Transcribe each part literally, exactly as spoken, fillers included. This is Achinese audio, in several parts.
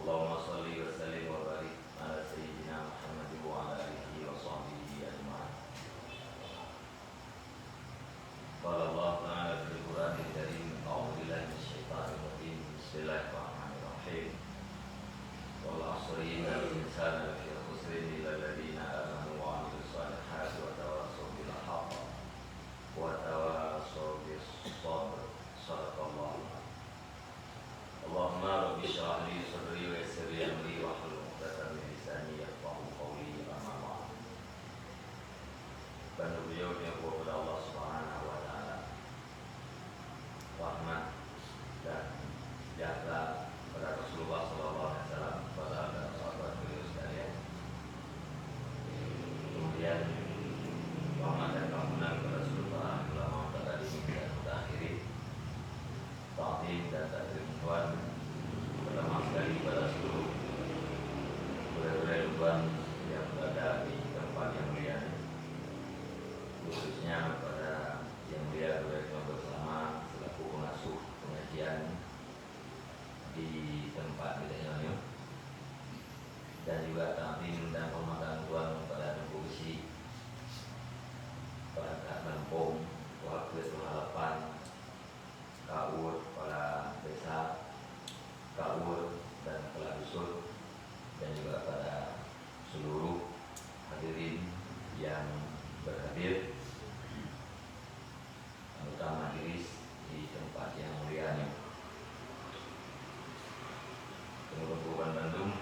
Allahumma shalli wa sallim wa barik ala sayyidina Muhammad wa ala alihi wa sahbihi ajma'in. Qala Allah Ta'ala fil Qur'anil Karim, a'udzu billahi minasy syaithanir rajim. Bismillahirrahmanirrahim. Wal 'asri, innal insana lafi khusrin, illa alladzina amanu wa 'amilus shalihati wa tawasaw bil haqqi wa tawasaw bis sabr. Shadaqallah. Allahumma rabbi shrah li sadri wa yassir li amri wahlul 'uqdatam min lisani yafqahu qawli, amma ba'd. Bandum puji nyang keubah kepada Allah Subhanahu wa Ta'ala. Rahmat dan sejahtera kepada Rasulullah sallallahu alaihi wasallam, kepada sahabat beliau sekalian. Kemudian, rahmat dan ampunan kepada seluruh para ulama mutaqaddimin dan mutaakhirin. Takzim dan takrim tuan, terutama sekali kepada seluruh gurée-gurée tuan yang berada di tempat yang mulia ini, khususnya kepada Yang Mulia Gurée Tuan Bersama selaku pengasuh pengajian di tempat kita ini, dan juga takzim dan penghormatan tuan kepada Teungku Geuchik, perangkat gampông, wakil tuha lapan, Kaur, kepala desa, Kaur dan kepala dusun, dan juga pada seluruh hadirin yang berhadir, anggota majelis di tempat yang mulia ini. Teungku-teungku bandum,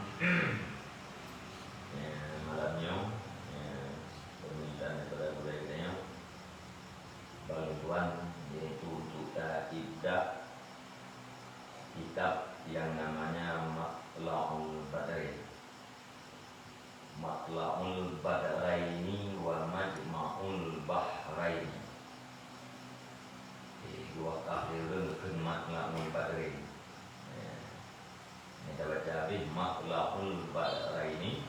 eh, malam nyoe, eh, permintaan daripada gurée geutanyoe, bak lôn tuan, yaitu untuk ta ibda kitab yang namanya Matla'ul Badrain. Matla'ul Badraini wa Majma'ul Bahraini. Eh, dua kali reung kheun Matla'ul Badrain. Eh, Nyan tabaca habéh, Matla'ul Badraini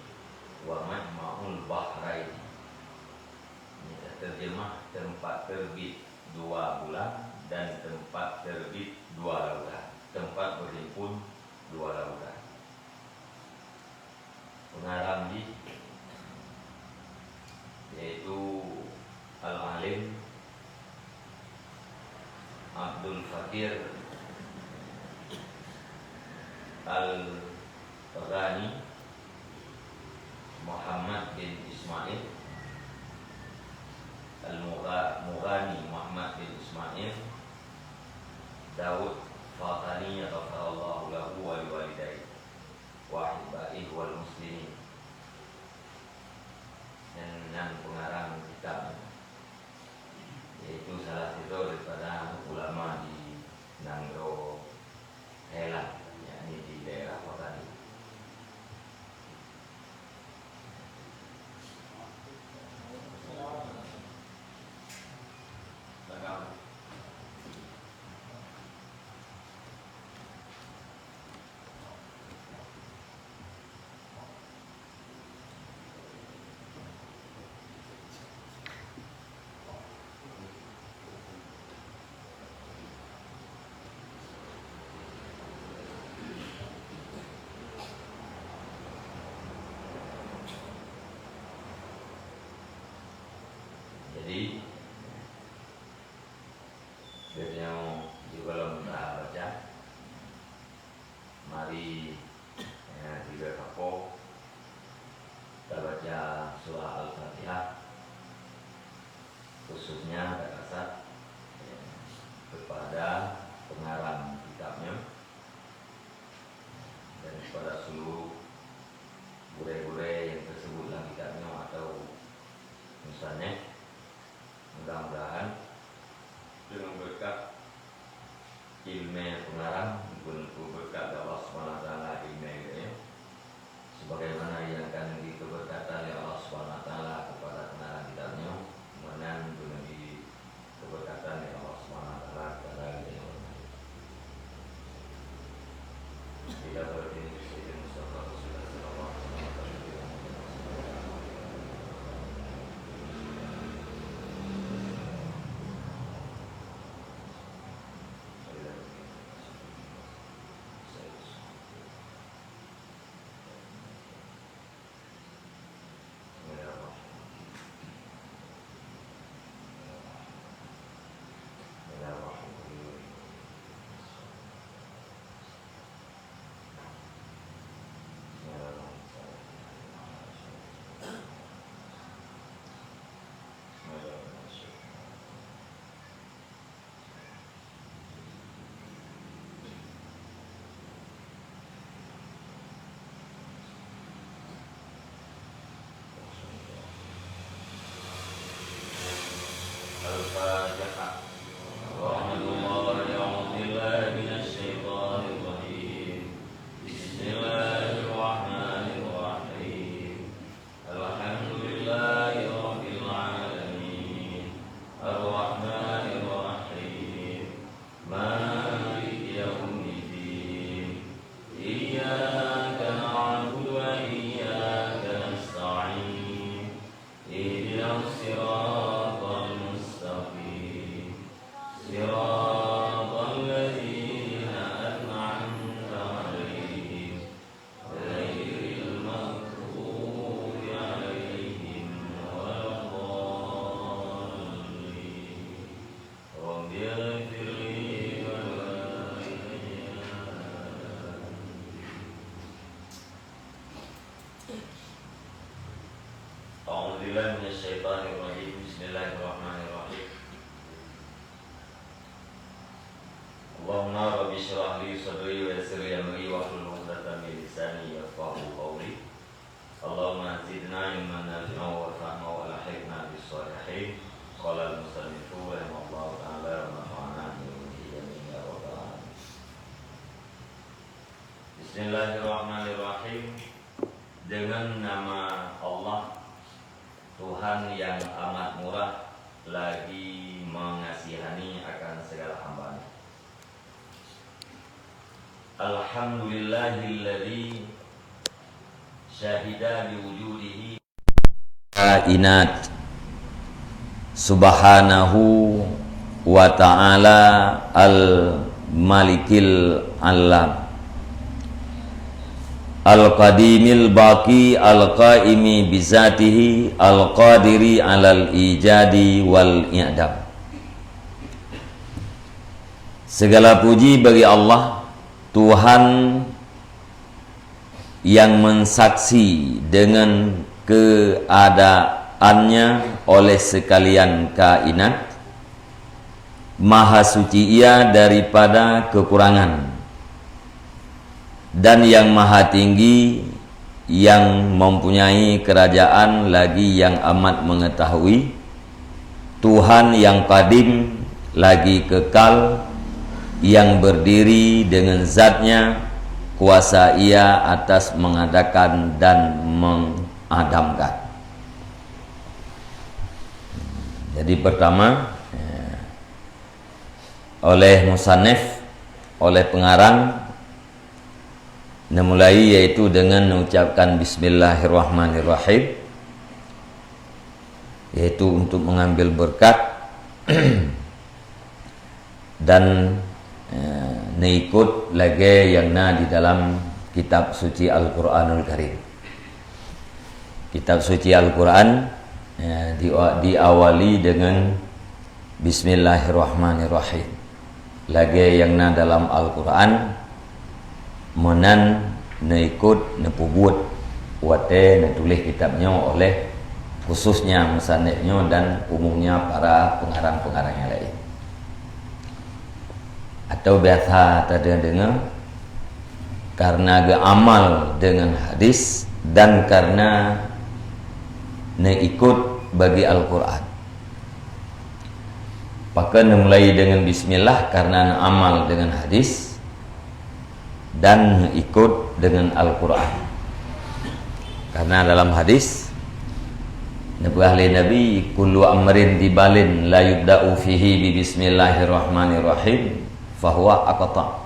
wa Majma'ul Bahraini. Nyan tateurjeumah tempat terbit dua bulan dan tempat terbit dua lautan, tempat berhimpun dua lautan. Pengarang jih yaitu Al-Alim Abdul Fakir Al-Ghani Muhammad bin Ismail Al-Mugha-, Mughani Muhammad bin Ismail Daud Fatani, ghafarallahu lahu wa liwalidayhi wa ahibaihi wal muslimin. Nyan, nyan pengarang kitab nyan, yaitu salah sidroe daripada ulama di nanggroe Thailand, yakni di daerah Pattani. Jadi, geutanyoe juga lom tabaca. Mari, eh, tiga kapo tabaca surah Al-Fatihah, khususnya takasat, eh, kepada pengarang kitab nyoe dan kepada seluruh gurée-gurée yang tersebut dalam kitab nyoe atau musannif. Mudah-mudahan deungon beureukat ileumèe peungarang, muphom beureukat lé Allah Subhanahu wa Taala ileumèe geutanyoe, sebagaimana nyang ka neubri keubeureukatan lé Allah Subhanahu wa Taala keupada peungarang kitab nyoe, meunan pih neubri keubeureukatan lé Allah Subhanahu wa Taala keupada geutanyoe. Dengan nama Allah, Tuhan yang amat murah lagi mengasihani akan segala hamba-Nya. Alhamdulillahilladzi syahida biwujudihi kainat. Subhanahu wa ta'ala al-Malikil Alam, Al-Qadimil Baqi, Al-Qaimi bizatihi, Al-Qadiri alal ijadi wal i'dam. Segala puji bagi Allah, Tuhan yang mensaksi dengan keadaannya oleh sekalian kainat, maha suci Ia daripada kekurangan, dan yang maha tinggi, yang mempunyai kerajaan lagi yang amat mengetahui, Tuhan yang kadim lagi kekal, yang berdiri dengan zatnya, kuasa Ia atas mengadakan dan mengadamkan. Jadi pertama, eh, oleh musannif, oleh pengarang, neumulai yaitu dengan mengucapkan bismillahirrahmanirrahim, yaitu untuk mengambil berkat dan, eh, neuikot lagée nyang na di dalam kitab suci Al-Quranul Karim. Kitab suci Al-Quran, eh, di-, diawali dengan bismillahirrahmanirrahim. Lagée nyang na dalam Al-Quran, meunan neuikot, neupeubuet watée neutuléh kitab nyoe oleh khususnya musannif nyoe dan umumnya para pengarang-pengarang nyang laén. Atau biasa tadeungoe, karena geuamal dengan hadis dan karena neuikot bagi Al-Quran. Pakon neumulai dengan bismillah, karena neuamal dengan hadis dan neuikot dengan Al-Quran. Karena dalam hadis, neupeugah lé Nabi, "Kullu amrin dibalin la yubda'u fihi bi bismillahirrahmanirrahim, fahuwa aqta."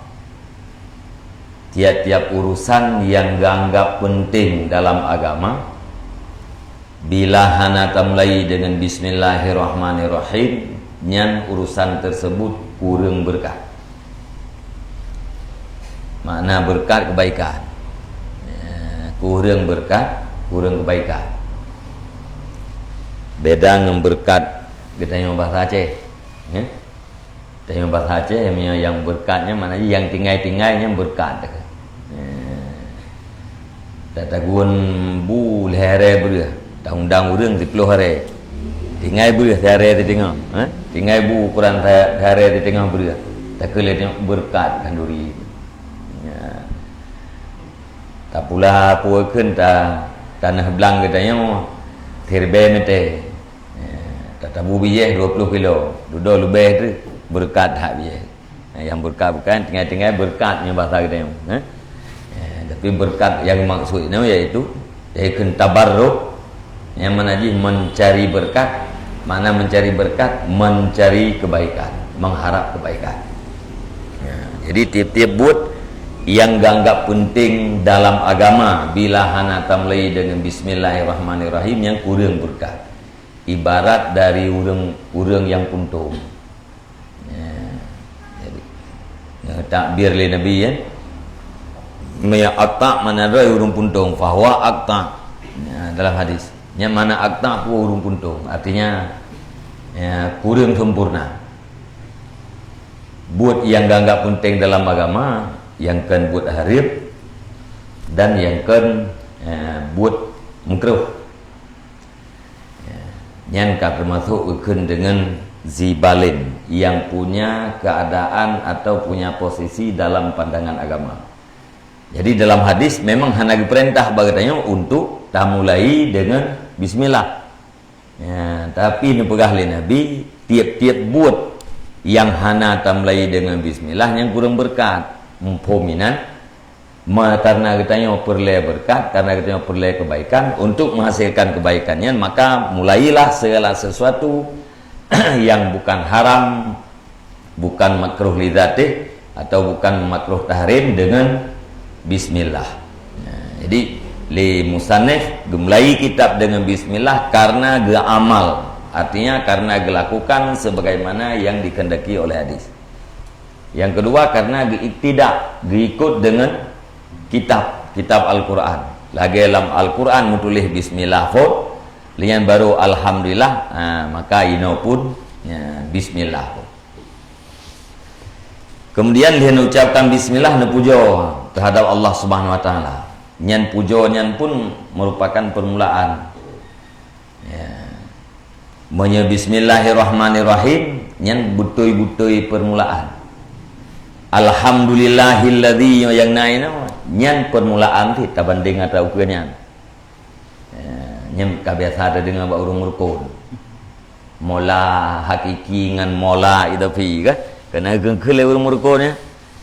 Tiap-tiap urusan yang geuanggap penting dalam agama, bila hana tamulai dengan bismillahirrahmanirrahim, nyan urusan tersebut kureueng beureukat. Makna beureukat, kebaikan. Ya, kureueng beureukat, kureueng kebaikan. Beda ngon beureukat geutanyoe bahasa Aceh. Ya. Tanyoe bahasa Aceh, meunyoe nyang beureukat nyan makna jih nyang tinggai-tinggai nyan beureukat. Eh, ta-, tagun bu lhée harée breueh, ta-undang ureuëng siplôh harée. Tinggai breueh siharée siteungoh, eh? Tinggai bu ukuran sa-, siharée siteungoh breueh. Takheun lé tanyoe beureukat khanduri. Ya. Tapula peue kheun ta-, taneuh blang geutanyoe siribée meutée. Eh, tatabu bijéh dua puluh kilo, dudoe leubeh teuh, beureukat that bijéh. Eh, nyang beureukat bukan, tinggai-tinggai beureukat nyoe bahasa geutanyoe, eh. Eh, tapi beureukat nyang maksud nyoe yaitu, yaitu tabarruk, nyang makna jih mencari berkat. Makna mencari berkat, mencari kebaikan, mengharap kebaikan. Ya, jadi tiep-tiep buet nyang geuanggap penting dalam agama, bila hana tamulai dengan bismillahirrahmanirrahim, nyan kureueng beureukat. Ibarat dari ureuëng, ureuëng nyang puntông. Ya. Jadi, nyoe takbir lé Nabi, ya. Meunyoe aqta makna droe ureuëng puntông, fahuwa aqta. Ya, dalam hadis. Nyang makna aqta peue ureuëng puntông. Artinya, ya, kureueng sempurna. Buet nyang geuanggap penting dalam agama, nyang kon buet hareuem, dan nyang kon, ya, buet meukrôh. Ya, nyan ka teumasok geukheun deungon zibalin, nyang punya keadaan atau punya posisi dalam pandangan agama. Jadi, dalam hadis memang hana geupeurintah bak geutanyoe untuk tamulai deungon bismillah. Ya, tapi neupeugah lé Nabi, tiep-tiep buet nyang hana tamulai deungon bismillah, nyan kureueng beureukat. Muphom inan? Ma-, karena geutanyoe peureulée beureukat, karena geutanyoe peureulée kebaikan, untuk menghasilkan kebaikan nyan, maka mulailah segala sesuatu yang bukan haram, bukan makruh li dzatih, atau bukan makruh tahrim dengan bismillah. Nah, jadi, lé musannif geumulai kitab dengan bismillah karena geuamal, artinya karena gelakukan sebagaimana yang dikehendaki oleh hadis. Yang kedua, karena geuiktidak, geuikut dengan kitab, kitab Al-Quran. Lagée lam Al-Quran meutuléh bismillah phon, lé nyan baru alhamdulillah, ha, maka inoe pun, ya, bismillah phon. Kemudian lé neucapkan bismillah, neupujoe terhadap Allah Subhanahu Wa Taala. Nyan pujoe nyan pun merupakan permulaan. Ya. Meunyoe bismillahirrahmanirrahim, nyan beutôi-beutôi permulaan. Alhamdulillahilladzi, nyang na inoe, nyan permulaan cit tabandéng atra ukeue nyan. Ya, nyan ka biasa tadeungoe bak ureuëng meurukon. Mola hakiki ngon mola idhafi, kan? Keuneuk geukheun lé ureuëng meurukon nyan.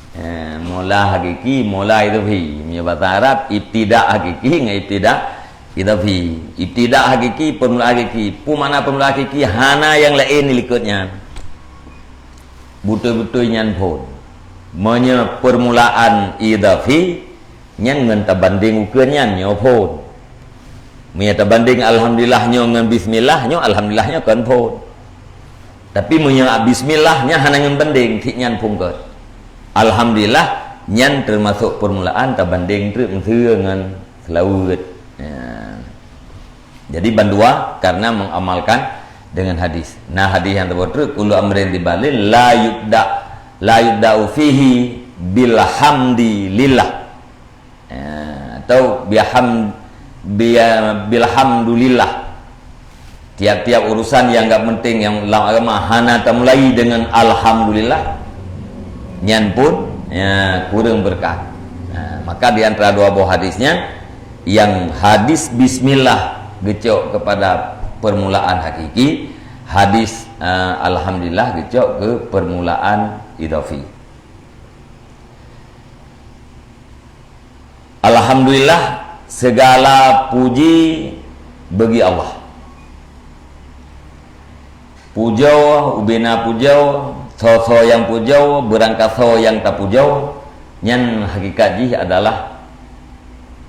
Eh, mola hakiki, mola idhafi. Meunyoe basa Arab, ibtida hakiki ngon ibtida idhafi. Ibtida hakiki, permulaan hakiki. Peue makna permulaan hakiki? Hana nyang laén dilikot nyan. Beutôi-beutôi nyan phon. Meunyoe permulaan idhafi, nyan ngon tabandéng ukeue nyan nyoe phon. Meunyoe tabandéng alhamdulillah nyoe ngon bismillah, nyoe alhamdulillah nyoe kon phon. Tapi meunyoe bismillah nyan hana ngon bandéng, cit nyan phon kon. Alhamdulillah nyan teumasok permulaan tabandéng treuk meuseu ngon seulaweuet. Ya. Jadi bandua karena mengamalkan dengan hadis. Nah, hadis nyang teuboh treuk, kullu amrin dzibbalin la yubda, la yubda'u fihi bil hamdi lillah. Ya, atau biham-, bi-, bil hamdulillah. Tiap-tiap urusan nyang gak penting nyang lam agama hana tamulai dengan alhamdulillah, nyan pun, ya, kurang berkat. Nah, maka di antara dua boh hadis nyan, yang hadis bismillah geucok kepada permulaan hakiki, hadis, eh, alhamdulillah geucok ke permulaan idhafi. Alhamdulillah, segala puji bagi Allah. Pujoe, ubena pujoe, soe-soe nyang pujoe, beurangkasoe nyang tapujoe, nyan hakikat jih adalah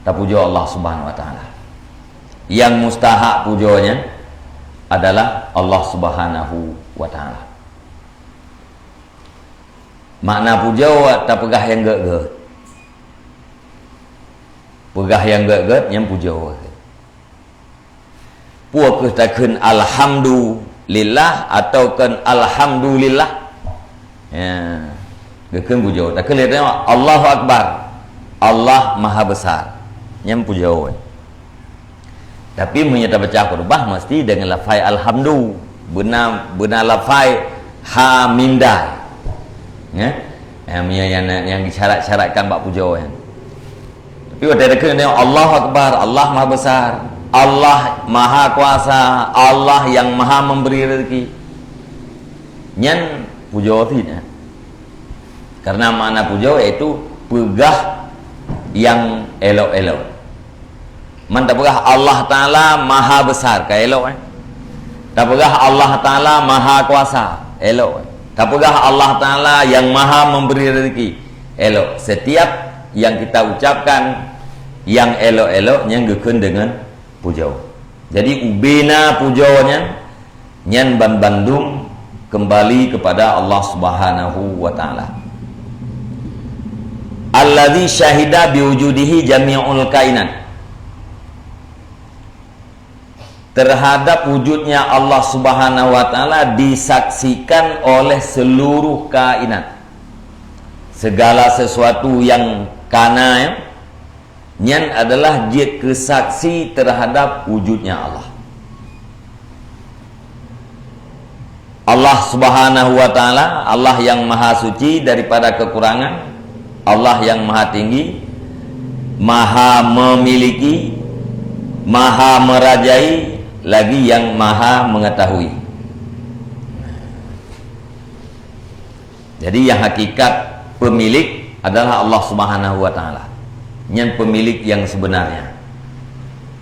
tapujoe Allah Subhanahu Wa Taala. Nyang mustahak pujoe nyan adalah Allah Subhanahu Wa Taala. Makna pujoe, tapeugah nyang gét-gét. Peugah nyang gét-gét, nyan pujoe. Peue kheueh takheun alhamdulillah atawa kheun alhamdulillah? Ya. Geukheun pujoe. Takheun lé tanyoe, Allahu Akbar. Allah Maha Besar. Nyan pujoe. Tapi meunyoe tabaca khutbah, mesti dengan lafai alhamdu. Beuna, beuna lafai hamindai. Ya? Ya, meunyoe nyang, nyang disyarat-syaratkan bak pujoe nyan. Tapi watée takheun, Allahu Akbar, Allah Maha Besar, Allah Maha Kuasa, Allah yang Maha Memberi rezeki. Nyan pujoe cit nyan. Karena makna pujoe yaitu peugah nyang élok-élok. Man tapeugah Allah Taala Maha Besar, ka élok, eh? Tapeugah Allah Taala Maha Kuasa, élok, eh? Tapeugah Allah Taala yang Maha Memberi Rezeki, élok. Setiap yang kita ucapkan yang élok-élok nyan geukheun deungon pujoe. Jadi, ubena pujoe nyan, nyan banbandum kembali kepada Allah Subhanahu wa Taala. Allazi syahida biwujudihi jami'ul kainat. Terhadap wujudnya Allah Subhanahu wa Taala disaksikan oleh seluruh kainat. Segala sesuatu yang kana, ya, nyan adalah jeuet keu saksi terhadap wujudnya Allah. Allah Subhanahu wa Taala, Allah yang Maha Suci daripada kekurangan, Allah yang Maha Tinggi, Maha Memiliki, Maha Merajai, lagi yang Maha Mengetahui. Jadi, yang hakikat pemilik adalah Allah Subhanahu wa Taala. Nyan pemilik yang sebenarnya.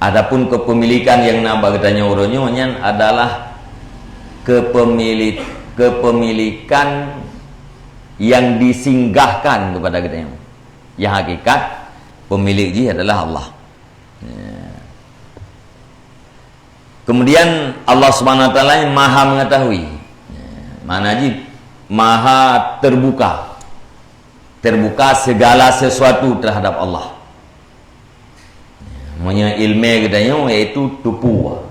Adapun kepemilikan yang na bak geutanyoe uroe nyoe, nyan adalah kepemilik-, kepemilikan yang disinggahkan kepada geutanyoe. Yang hakikat, pemilik jih adalah Allah. Ya. Kemudian Allah Subhanahu Wa Taala yang Maha Mengetahui. Ya, makna jih Maha Terbuka. Terbuka segala sesuatu terhadap Allah. Meunyoe iéleumé geutanyoe, yaitu tupue.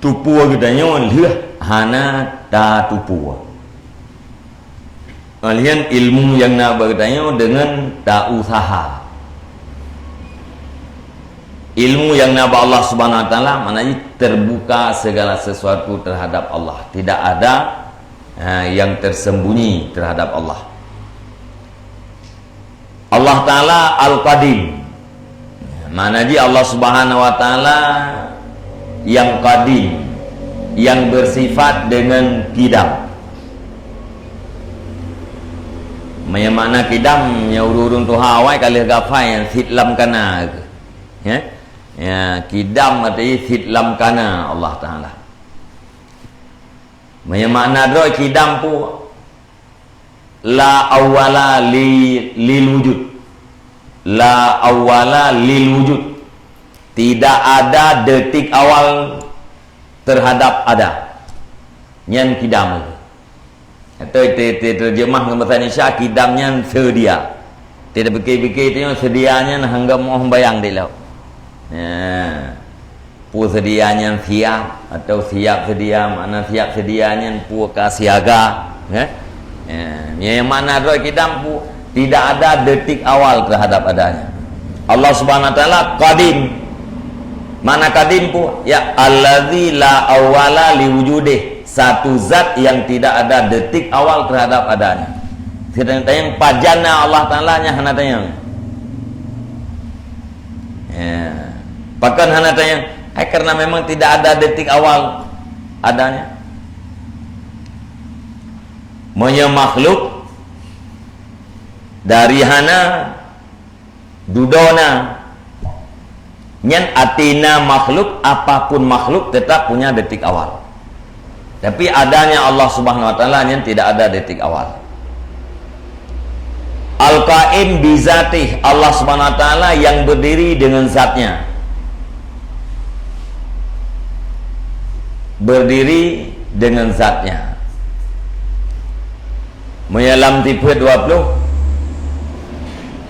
Tupue geutanyoe lheueh hana tatupue. Kemudian ilmu nyang na bak geutanyoe deungon tausaha. Ilmu nyang na bak Allah Subhanahu Wa Taala, makna jih terbuka segala sesuatu terhadap Allah. Tidak ada, ha, yang tersembunyi terhadap Allah. Allah Taala Al-Qadim. Makna jih Allah Subhanahu Wa Taala yang qadim, yang bersifat dengan kidam. Meunyoe makna kidam, nyoe ureuëng-ureuëng tuha awai ka lheueh geuhafai nyan, sit lam kana. Ya? Ya, kidam arti sit lam kana Allah Taala. Meunyoe makna droe kidam peue? La awwala li, lil wujud. La awwala lil wujud. Tidak ada detik awal terhadap ada. Nyan kidam. Atau te-, te-, terjemah ngon bahasa Indonesia, kidam nyan sedia. Tidak pikir-pikir tu, sedia nyan hangga moh bayang di laut. Ya. Peue sedia nyan siap, atau siap sedia, makna siap sedia nyan peue ka siaga, eh? Eh, nyang makna droe kidam peue, tidak ada detik awal terhadap adanya. Allah Subhanahu Wa Taala qadim. Makna qadim peue? Ya, allazi la awwala li wujudih. Satu zat yang tidak ada detik awal terhadap adanya. Sedang tanyong pajan na Allah Taala nyan hana tanyong. Ya. Pakon hana tanyong? Hai, karena memang tidak ada detik awal adanya. Meunyoe makhluk dari hana dudoe na. Nyan arti na makhluk, apapun makhluk tetap punya detik awal. Tapi adanya Allah Subhanahu Wa Taala nyan tidak ada detik awal. Al-Qaim bizatih, Allah Subhanahu Wa Taala yang berdiri dengan zatnya. Berdiri dengan zatnya. Meunyoe lam sifeut dua puluh,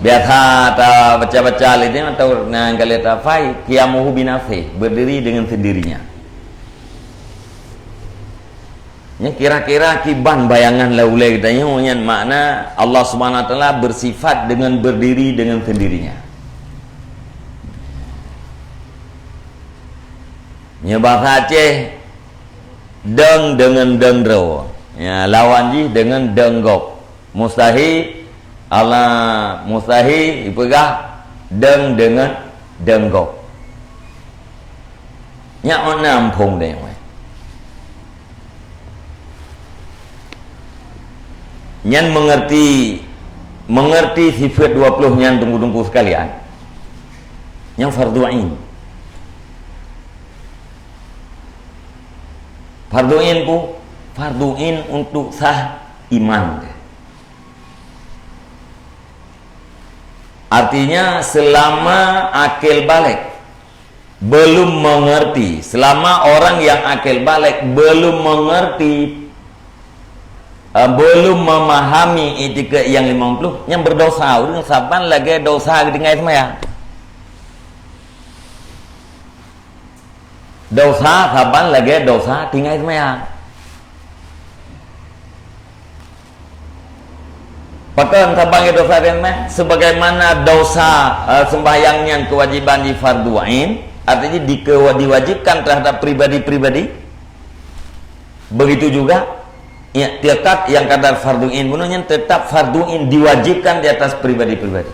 biasa tabaca-baca lé nyan atau nyang ka lheueh tahafai, qiyamuhu binafsih, berdiri dengan sendirinya. Nyan kira-kira kiban bayangan lam ulée geutanyoe nyan makna Allah Subhanahu Wa Taala bersifat dengan berdiri dengan sendirinya. Nyoe bahasa Aceh, deng deungon deng droe. Ya, lawan jih deungon deng gob. Mustahi, Allah mustahi ipeugah deng deungon deng gob. Nyak ôn na muphom deh, weh. Nyan mengerti, mengerti sifat dua puluh nyan, teungku-teungku sekalian. Nyan fardu ain. Fardu ain ku, fardu ain untuk sah iman. Artinya, selama akil baligh belum mengerti, selama orang yang akil baligh belum mengerti, eh, belum memahami itikad yang lima puluh, nyan berdosa. Ureuëng saban lagée dosa tinggai seumayang. Dosa saban lagée dosa tinggai seumayang. Pakon saban lagée dosa tinggai seumayang? Sebagaimana dosa, eh, sembahyang nyan kewajiban di fardu ain, artinya dikewa-, diwajibkan terhadap pribadi-pribadi. Begitu juga iktikad yang kadar fardu ain bunoe nyan tetap fardu ain diwajibkan di atas pribadi-pribadi.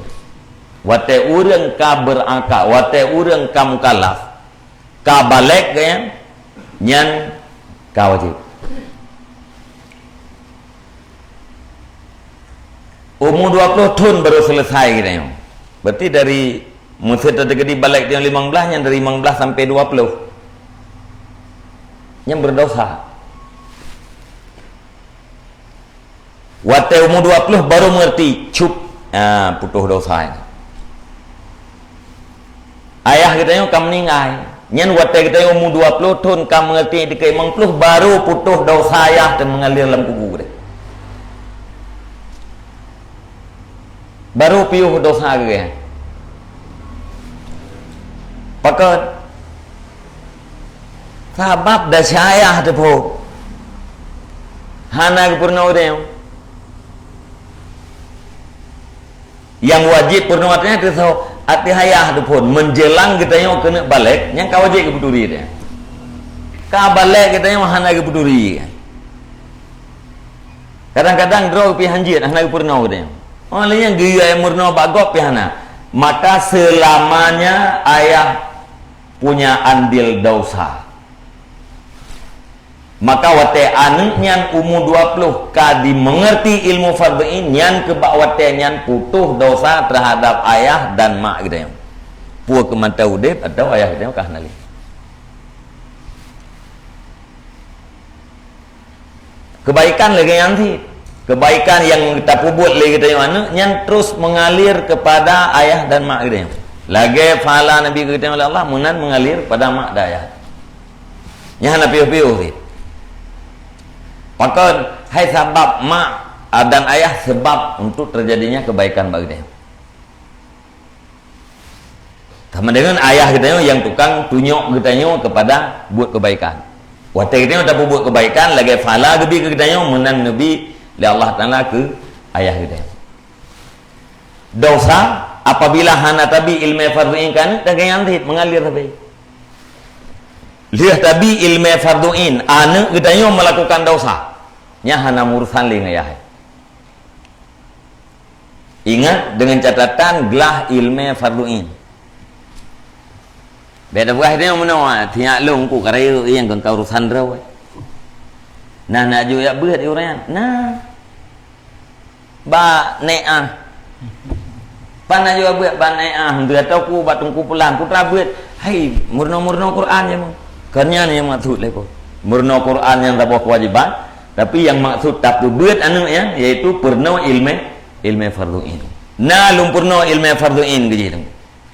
Watée ureuëng ka berakal, watée ureuëng ka mukallaf, ka baligh geuh nyan, nyan ka wajéb. Umu dua puluh thon baru selesai geutanyoe. Berarti dari masa teukeudi balek nyang limong blaih, nyan dari limong blaih sampai dua puluh. Nyan berdosa. Watée umu dua puluh baru mengerti, cup, ah, putôh dosa nyan. Ayah geutanyoe ka meuninggai. Nyan watée geutanyoe umu dua puluh thon ka mengerti, dikeue limong puluh, baru putôh dosa ayah teuh mengalir lam kubu geutanyoe. Baru piôh dosa geutanyoe. Pakon? Sabab desya ayah teuh phon. Hana geupeurunoe geutanyoe. Nyang wajéb peurunoe ateueh nyan ateueh soe? Ateueh ayah teuh phon. Menjelang geutanyoe keuneuk balek, nyan ka wajéb geupeuturi geutanyoe. Ka balek geutanyoe hana geupeuturi. Kadang-kadang droe pih hanjeuet hana geupeurunoe geutanyoe. Oh, lé nyang geuyue meurunoe bak gob pih hana. Maka seulamanya ayah punya andil dosa. Maka watée aneuëk nyan umu dua puluh ka dimengerti ilmu fardhu ain, nyan keuh bak watée nyan putôh dosa terhadap ayah dan mak geutanyoe. Peue keu mantong udeb atawa ayah geutanyoe ka hana lé. Kebaikan lagée nyan cit. Kebaikan nyang tapeubuet lé geutanyoe aneuëk nyan terus mengalir kepada ayah dan mak geutanyoe. Lagée pahala Nabi geutanyoe lé Allah meunan mengalir kepada mak dan ayah. Nyan hana piôh-piôh cit. Pakon? Hai sabab mak, ah, dan ayah sebab untuk terjadinya kebaikan bak geutanyoe. Sama dengan ayah geutanyoe nyang tukang tunyok geutanyoe kepada buet kebaikan. Watée geutanyoe tapeubuet kebaikan, lagée pahala geubi keu geutanyoe meunan neubi lé Allah Taala keu ayah geutanyoe. Dosa, apabila hana tabi ilmu fardhu ain keu aneuëk, lagée nyan cit mengalir sabe. Lheueh tabi ilmu fardhu ain, aneuëk geutanyoe melakukan dosa, nyan hana meurusan lé ngon ayah. Ingat, dengan catatan glah ilmu fardhu ain. Bék tapeugah tanyoe meunoe, tiyak lôn ku ka rayeuk nyang kon ka urusan droe. Nah, nak jok jak beuet ureuëng nyan. Nah. Bak nek ah. Pan nak jok beuet bak nek ah, henteu atau ku bak teungku pulan, putra beuet. Hai, meurunoe-meurunoe Quran je mu. Kon nyan nyang maksud lé ko. Meurunoe Quran nyang saboh kewajiban, tapi nyang maksud tapeubuet aneuëk nyan, yaitu peurunoe ilmu, ilmu fardhu ain. Na lôn peurunoe ilmu fardhu ain keu jih tu.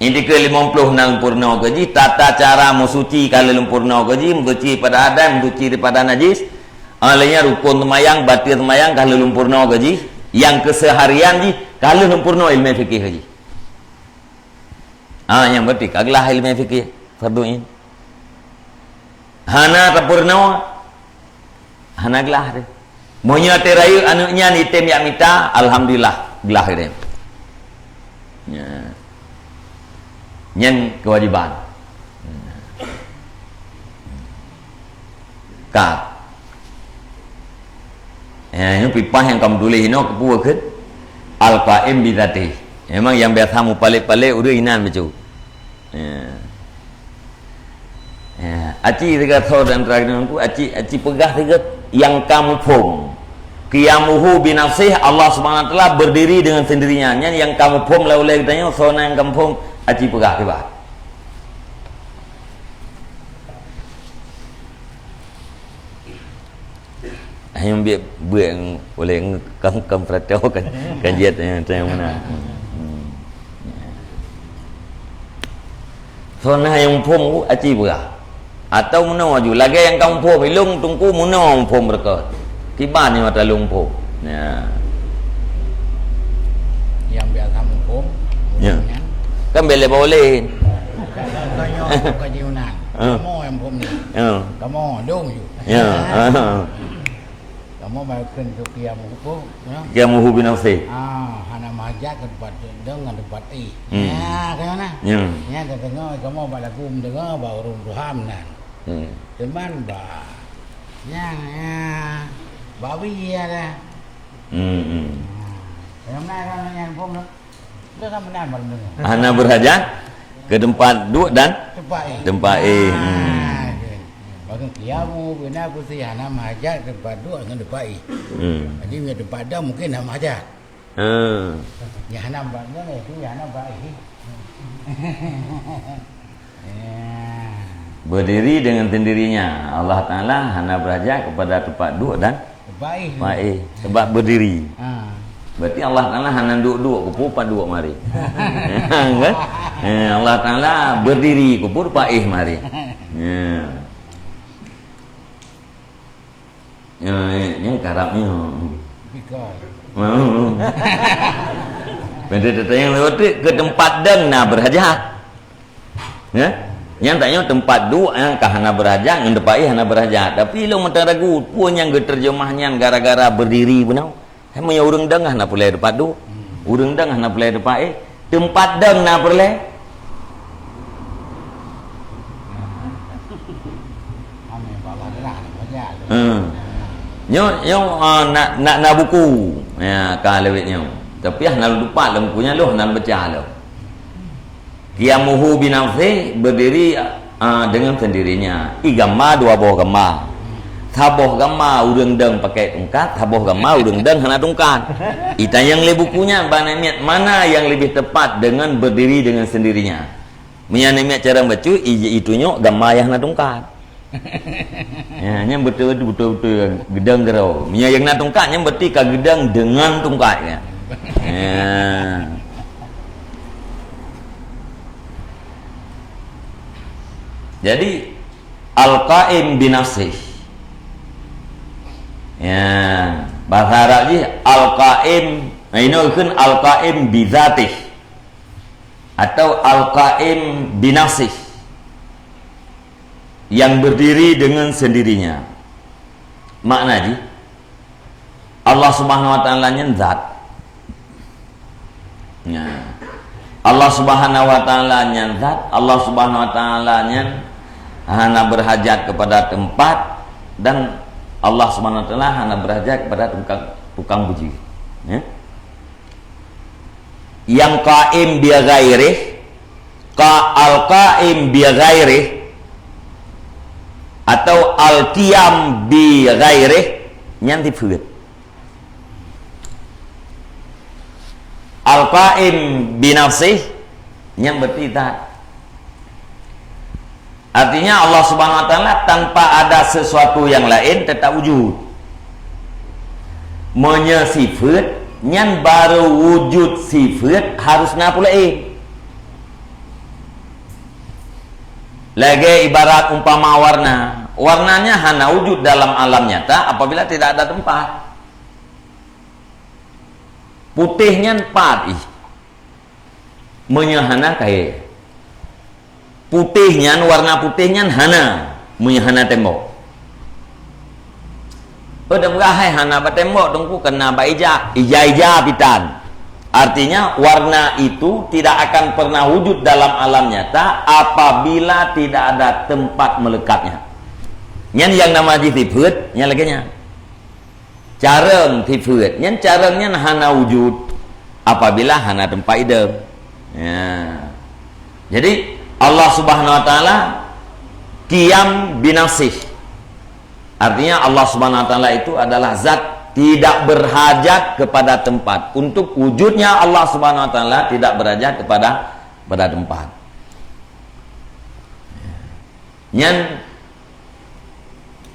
Itikeuh limong ploh na lôn peurunoe keu jih, tata cara meusuci ka lheueh lôn peurunoe keu jih, meusuci pada hadas, meusuci daripada najis. Ah, lheueh nyan rukon seumayang, bateue seumayang ka lheueh lôn peurunoe keu jih, nyang keuseuharian jih ka lheueh lôn peurunoe ilmu fikih keu jih. Ah, nyan berarti ka glah ilmu fikih fardhu ain. Hana tapeurunoe, hana glah deh. Meunyoe teuh rayeuk aneuëk nyan item jak mita, alhamdulillah, glah item. Nya. Nyan kewajiban. Ka. Ya, ini pipah nyang kamu tulis inoe keupeue kheun? Al-Qaim Bidzatih. Memang nyang biasa mupalek-palek ureuëng inan bacut. Ya. Ya, aci siga tho dan terakhir ku, aci, aci peugah siga nyang ka muphom. Qiyamuhu binafsih, Allah Subhanahu wa Taala berdiri dengan sendirinya. Nyan nyang ka muphom lah ulée geutanyoe, soe na nyang ka muphom, aci peugah kiban. Hanya biet buet uleh kam, kam peuratoe kan, kan jiat, eh, macam mana. Hmm. Hmm. Soe na nyang muphom ku aci peugah. Atau meunoe aju, lagée nyang ka muphom, ilong teungku meunoe muphom beureukat. Kiban nyang mata lôn muphom. Ya. Nyang biasa muphom, ya, muphom nyan. Kan bela boleh. Bukan, bukan nyoe, bukan jiunan. Ah. Kamoe nyang muphom nyan. Ya. Kamoe, lôn ju. Ya. Ah. Kamoe baru kheun tu kiam hukum, ya. Qiyamuhu binafsih. Ah, hana mahajat ke tempat dong ngon tempat ih. Hmm. Ya, kan nah. Ya. Ya, tengok kamoe bak lagu mendengar bak ureuëng tuha meunan. Hmm. Teuma bak nyang, ya, bak wie ya dah. Hmm, hmm. Nah, yang mana kan yang hukum tu? Hana beurhajat keu teumpat duek dan teumpat éh. Teumpat éh. Hmm. Ah, baru kiamu, kena kursi, hana mahajat teumpat duek ngon teumpat éh. Hmm. Jadi, meunyo teumpat dong mungkin hana mahajat. Ha. Nyang hana ba-, nyoe lé, tu nyang hana ba-, eh. Ya. Berdiri dengan sendirinya. Allah Taala hana berhajat kepada tempat duduk dan tempat eh. Tempat eh. Sebab berdiri. Ha. Berarti Allah Taala hana duduk-duduk, keupeue pat duduk mari. Kan? Eh, Allah Taala berdiri, keupeue pat eh mari. Ya. Ya, ya, ya, karab nyoe. Bika. Hmm. Pada datang nyang lewat tu, ke tempat deng na berhajat. Ya? Nyang tanyoe tempat duduk nyang ka hana berhajat, ngon tempat eh hana berhajat. Tapi ilôn mantong ragu, peue nyang geuteurjeumah nyan gara-gara berdiri bunoe. Hai meunyoe ureuëng deng hana peureulée tempat duduk. Ureuëng deng hana peureulée tempat eh. Tempat deng na peureulée. Hmm. Nyoe, nyoe, ah, na, na, na buku. Ya, ka lewat nyoe. Tapi hana lôn tupat lam buku nyan, lôn hana lôn baca lom. Qiyamuhu binafsih, berdiri, ah, dengan sendirinya. I gamba dua boh gamba. Saboh gamba ureuëng deng pakai tungkat, saboh gamba ureuëng deng hana tungkat. Itanyong lé buku nyan bak aneuk miet, mana yang lebih tepat dengan berdiri dengan sendirinya? Meunyoe aneuk miet carông bacut, i, itunyok gamba nyang hana tungkat. Ya, nyan beutôi, beutôi, beutôi geudong keudroe. Meunyoe nyang na tungkat, nyan berarti ka geudong deungon tungkat, ya. Ya. Jadi, al-qaim binafsih. Ya, bahasa Arab jih al-qaim, nah, inoe kheun al-qaim bizatih atau al-qaim binafsih. Yang berdiri dengan sendirinya. Makna jih, Allah Subhanahu wa Taala nyan zat. Nah, Allah Subhanahu wa Taala nyan zat, Allah Subhanahu wa Taala nyan hana berhajat kepada tempat, dan Allah Subhanahu wa Taala hana berhajat kepada tukang, tukang puji. Ya. Yang qaim bi ghairih, ka-, al-qaim bi ghairih atau al-qiyam bi ghairih, nyan sifeut. Al-qaim bi nafsih, nyan berarti zat. Artinya, Allah Subhanahu wa Taala tanpa ada sesuatu yang lain tetap wujud. Meunyoe sifeut, nyan baru wujud sifeut harus na peue laén. Lagée ibarat umpama warna. Warnanya hana wujud dalam alam nyata apabila tidak ada tempat. Putéh nyan pat ih. Meunyoe hana kayée. Putéh nyan, warna putéh nyan hana, meunyoe hana tembok. Oh, dak peugah hai hana bak tembok, Teungku, keu na bak ija. Ija-ija pitan. Artinya, warna itu tidak akan pernah wujud dalam alam nyata apabila tidak ada tempat melekatnya. Nyan nyang nama jih sifeut, nyan lagée nyan. Carông sifeut. Nyan carông nyan hana wujud apabila hana teumpat idong. Ya. Jadi, Allah Subhanahu wa Taala qiyam binafsih. Artinya, Allah Subhanahu wa Taala itu adalah zat tidak berhajat kepada tempat. Untuk wujudnya Allah Subhanahu wa Taala tidak berhajat kepada, pada tempat. Nyan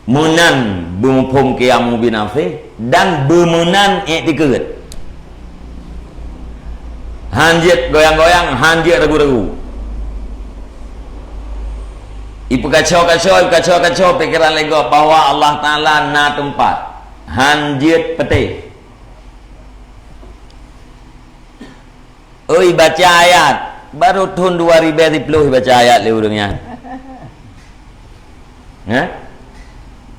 meunan beumuphom qiyamu binafsih dan beumeunan iktikeuet. Han jeuet goyang-goyang, han jeuet ragu-ragu. Ipeukaco-kaco, ipeukaco-kaco pikeran lé gob bahwa Allah Taala na teumpat. Han jeuet peutéh. Oi, baca ayat. Baru thon dua ribèe siploh baca ayat lé ureueng nyan. Hah?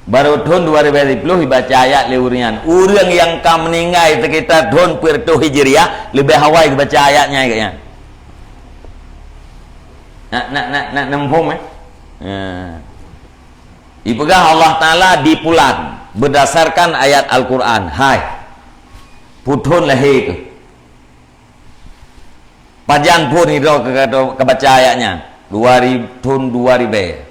Baru thon dua ribèe siploh baca ayat lé ureueng nyan. Ureueng nyang ka meuninggai sekitar thon peuet reutôh Hijriah, leubeh awai geubaca ayat nyan geuh nyan. Nak, nak, nak, nak muphom, eh? Ha. Ipeugah Allah Taala di pulan berdasarkan ayat Al-Quran. Hai, peue thon lahé keuh? Pajan phon sidroe ka, ka, ka baca ayat nyan? Dua ri-, thon dua ribèe.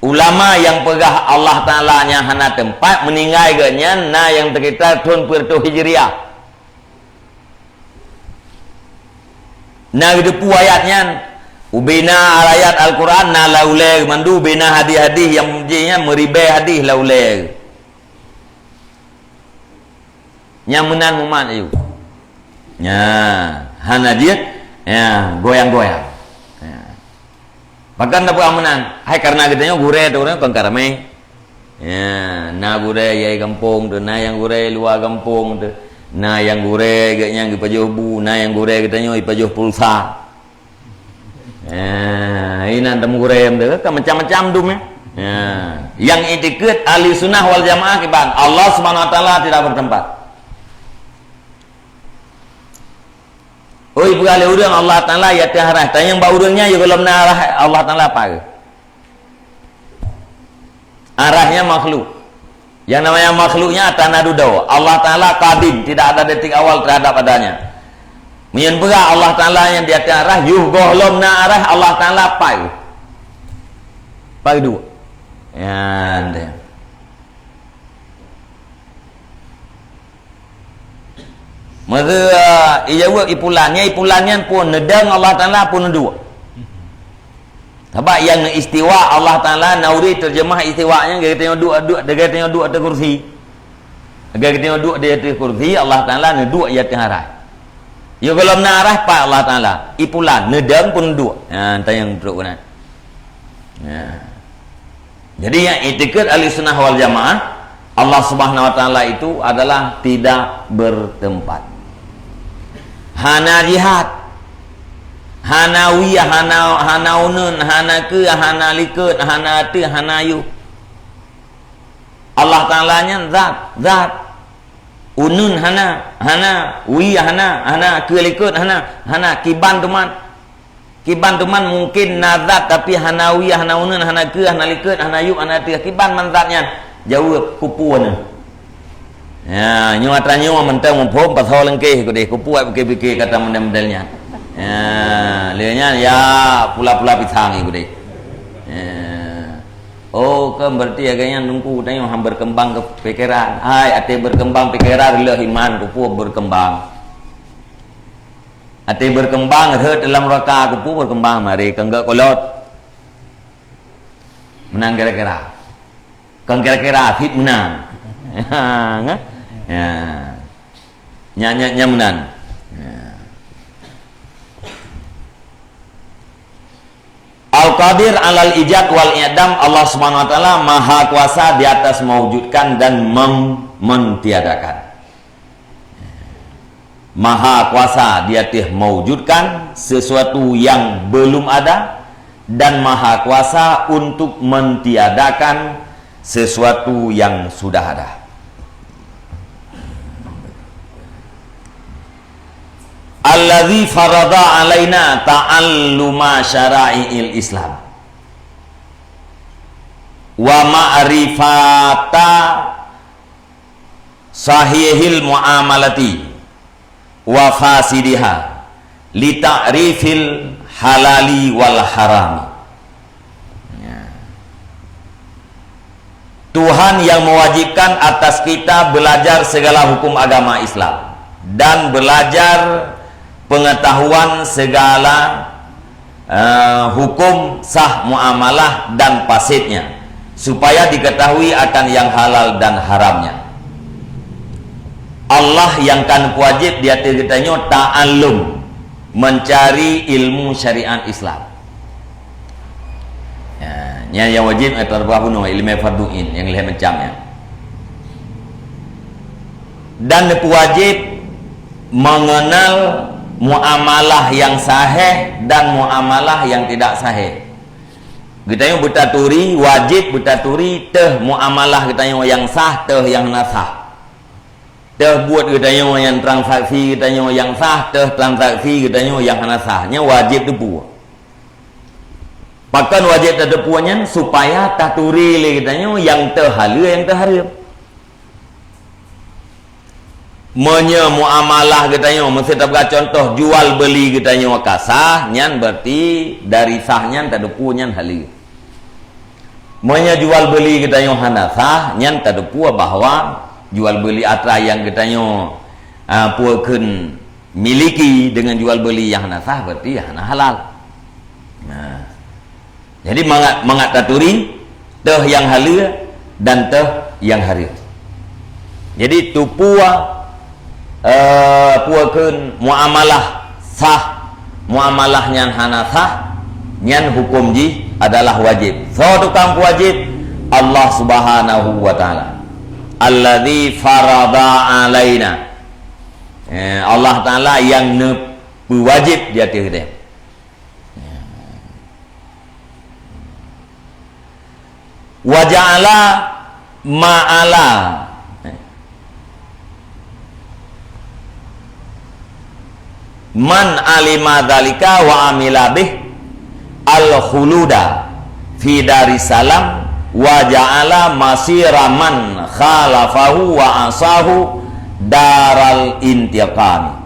Ulama nyang peugah Allah Taala nyang hana teumpat, meuninggai geuh nyan na nyang sekitar thon peuet reutôh Hijriah. Na geuteupeue ayat nyan, ubena ayat Al-Quran na lam ulèe mandum, ubena hadis-hadis nyang jih nyan meuribèe hadis lam ulèe. Nyang meunan mumat ayue. Nya, hana jeuet, nya, goyang-goyang. Nya. Pakon tapeugah meunan? Hai kareuna geutanyoe gurèe teuh ureueng kon ka ramé. Ya, na gurèe nyang gampông teuh, na nyang gurèe luwa gampông teuh, na nyang gurèe geuh nyang geupajoh bu, na nyang gurèe geutanyoe jipajoh pulsa. Ya, inan tameugurèe teuh, kan macam-macam dum ya. Ya, nyang iktikeut ahli sunnah wal jamaah kiban, Allah Subhanahu wa taala tidak bertempat. Oi, peugah lé ureueng Allah Taala di ateueh arasy. Tanyong bak ureueng nyan, ya gohlom na arasy Allah Taala apa? Arasy nyan makhluk. Yang namanya makhluk nyan ata na dudoe. Allah Taala qadim, tidak ada detik awal terhadap adanya. Meunyoe peugah Allah Taala nyang di ateueh arasy, yoh gohlom na arasy Allah Taala apa? Apa dua? Ya, dah. Maka, ijaweueb ipulan, nyan ipulan nyan pun neudong Allah Taala pun neuduek. Sabab nyang istiwa Allah Taala na ureueng terjemah istiwa nyan, geutanyoe duek, duek, geutanyoe duek ateueh kursi. Geutanyoe duek di ateueh kursi, Allah Taala neuduek di ateueh arasy. Ya gohlom na arasy pat Allah Taala, ipulan, neudong pun neuduek. Ha, tanyong trok keunan. Ha. Jadi, nyang iktikeut Ahlussunnah wal Jamaah, Allah Subhanahu wa Taala itu adalah tidak bertempat. Hana jih, hana wie, hana, hana uneun, hana keue, hana likot, hana ateueh, hana yôh. Allah Taala nyan zat, zat. Uneun hana, hana, wie hana, hana keue likot hana, hana kiban teuma. Kiban teuma mungken na zat, tapi hana wie, hana uneun, hana keue, hana likot, hana yôh, hana ateueh. Kiban man zat nyan? Jaweueb, kupeue na. Ya, nyoe atra nyoe mantong muphom pasoe leungkeh keudeh, kupeue pike-pike kata model-model nyan. Ya, lé nyan ya pula-pula pisang keudeh. Ya. Oh, kan berarti lagèe nyan teungku tanyoe han berkembang ke pikiran. Hai, até berkembang pikiran lheueh iman, kupeue berkembang. Até berkembang rhot dalam raka, kupeue berkembang mari keu enggak kolot. Meunan kira-kira. Kan kira-kira fit meunan. Ya, kan? Ya. Nya, nya, nya meunan. Ya. Al-Qadir alal ijad wal i'dam, Allah Subhanahu wa Taala Maha Kuasa di atas mewujudkan dan mem-, mentiadakan. Maha Kuasa di atas mewujudkan sesuatu yang belum ada dan Maha Kuasa untuk mentiadakan sesuatu yang sudah ada. Alladzi farada alaina ta'alluma syara'i'il Islam wa ma'rifata sahihil muamalati wa fasidiha, li ta'rifil halali wal harami. Ya. Tuhan yang mewajibkan atas kita belajar segala hukum agama Islam dan belajar pengetahuan segala, eh, hukum sah muamalah dan fasidnya, supaya diketahui akan yang halal dan haramnya. Allah nyang ka neupeuwajéb di ateueh geutanyoe ta'allum, mencari ilmu syariat Islam. Ya, nyan nyang wajéb ateueh bunoe, ileumèe fardhu ain nyang lhèe macam nyan. Dan neupeuwajéb mengenal muamalah nyang sahih dan muamalah nyang tidak sahih. Geutanyoe beutaturi, wajéb beutaturi teuh muamalah geutanyoe nyang sah, teuh nyang hana sah. Teuh buet geutanyoe nyang transaksi geutanyoe nyang sah, teuh transaksi geutanyoe nyang hana sah. Nyan wajéb teupeue. Pakon wajéb tateupeue nyan? Supaya taturi lé geutanyoe nyang teuh haleue, nyang teuh hareuem. Meunyoe muamalah geutanyoe, meusé tapeugah cuntoh, jual beuli geutanyoe ka sah, nyan berarti dari sah nyan tateupeue nyan haleue. Meunyoe jual beuli geutanyoe hana sah, nyan tateupeue bahwa jual beuli atra nyang geutanyoe, a, peue kheun Miliki dengan jual beli nyang hana sah, berarti hana halal. Nah. Jadi mangat, mangat taturi, teuh nyang haleue dan teuh nyang hareuem. Jadi tupeue, eh, peue kheun muamalah sah, muamalah nyang hana sah, nyan huköm jih adalah wajéb. Soe tukang peuwajéb? Allah Subhanahu wa Ta'ala. Alladzi farada alaina. Eh, Allah Ta'ala nyang neupeuwajéb di ateueh geutanyoe. Wa ja'ala ma'ala man alima dzalika wa amila bih al-khuluda fi daris salam wa ja'ala masira man khalafahu wa asahu daral intiqami.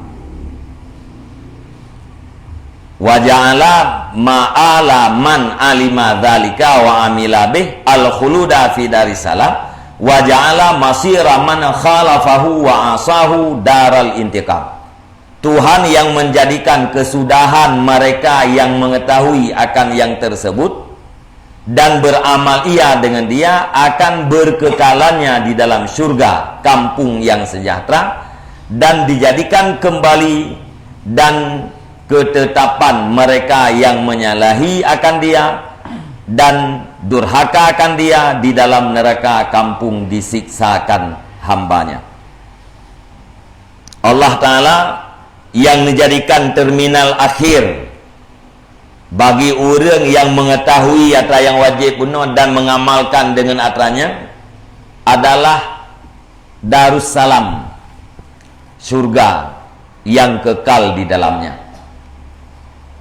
Wa ja'ala ma'ala man alima dzalika wa amila bih al-khuluda fi daris salam, wa ja'ala masira man khalafahu wa asahu daral intiqam. Tuhan yang menjadikan kesudahan mereka yang mengetahui akan yang tersebut, dan beramal ia dengan dia akan berkekalannya di dalam syurga, kampung yang sejahtera, dan dijadikan kembali dan ketetapan mereka yang menyalahi akan dia dan durhaka akan dia di dalam neraka, kampung disiksakan hambanya. Allah Ta'ala yang menjadikan terminal akhir bagi ureuëng yang mengetahui atra nyang wajéb bunoe dan mengamalkan dengan atra nyan adalah Darussalam, syurga yang kekal di dalamnya.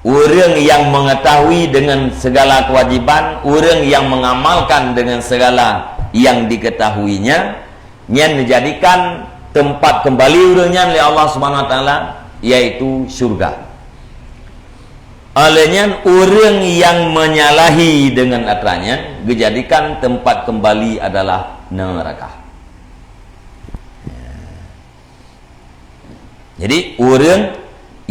Ureuëng yang mengetahui dengan segala kewajiban, ureuëng yang mengamalkan dengan segala yang diketahuinya, nyan dijadikan tempat kembali ureuëng nyan lé Allah Subhanahu Wa Taala, yaitu syurga. Oleh nyan, ureuëng yang menyalahi dengan atra nyan, geujadikan tempat kembali adalah neraka. Jadi, ureuëng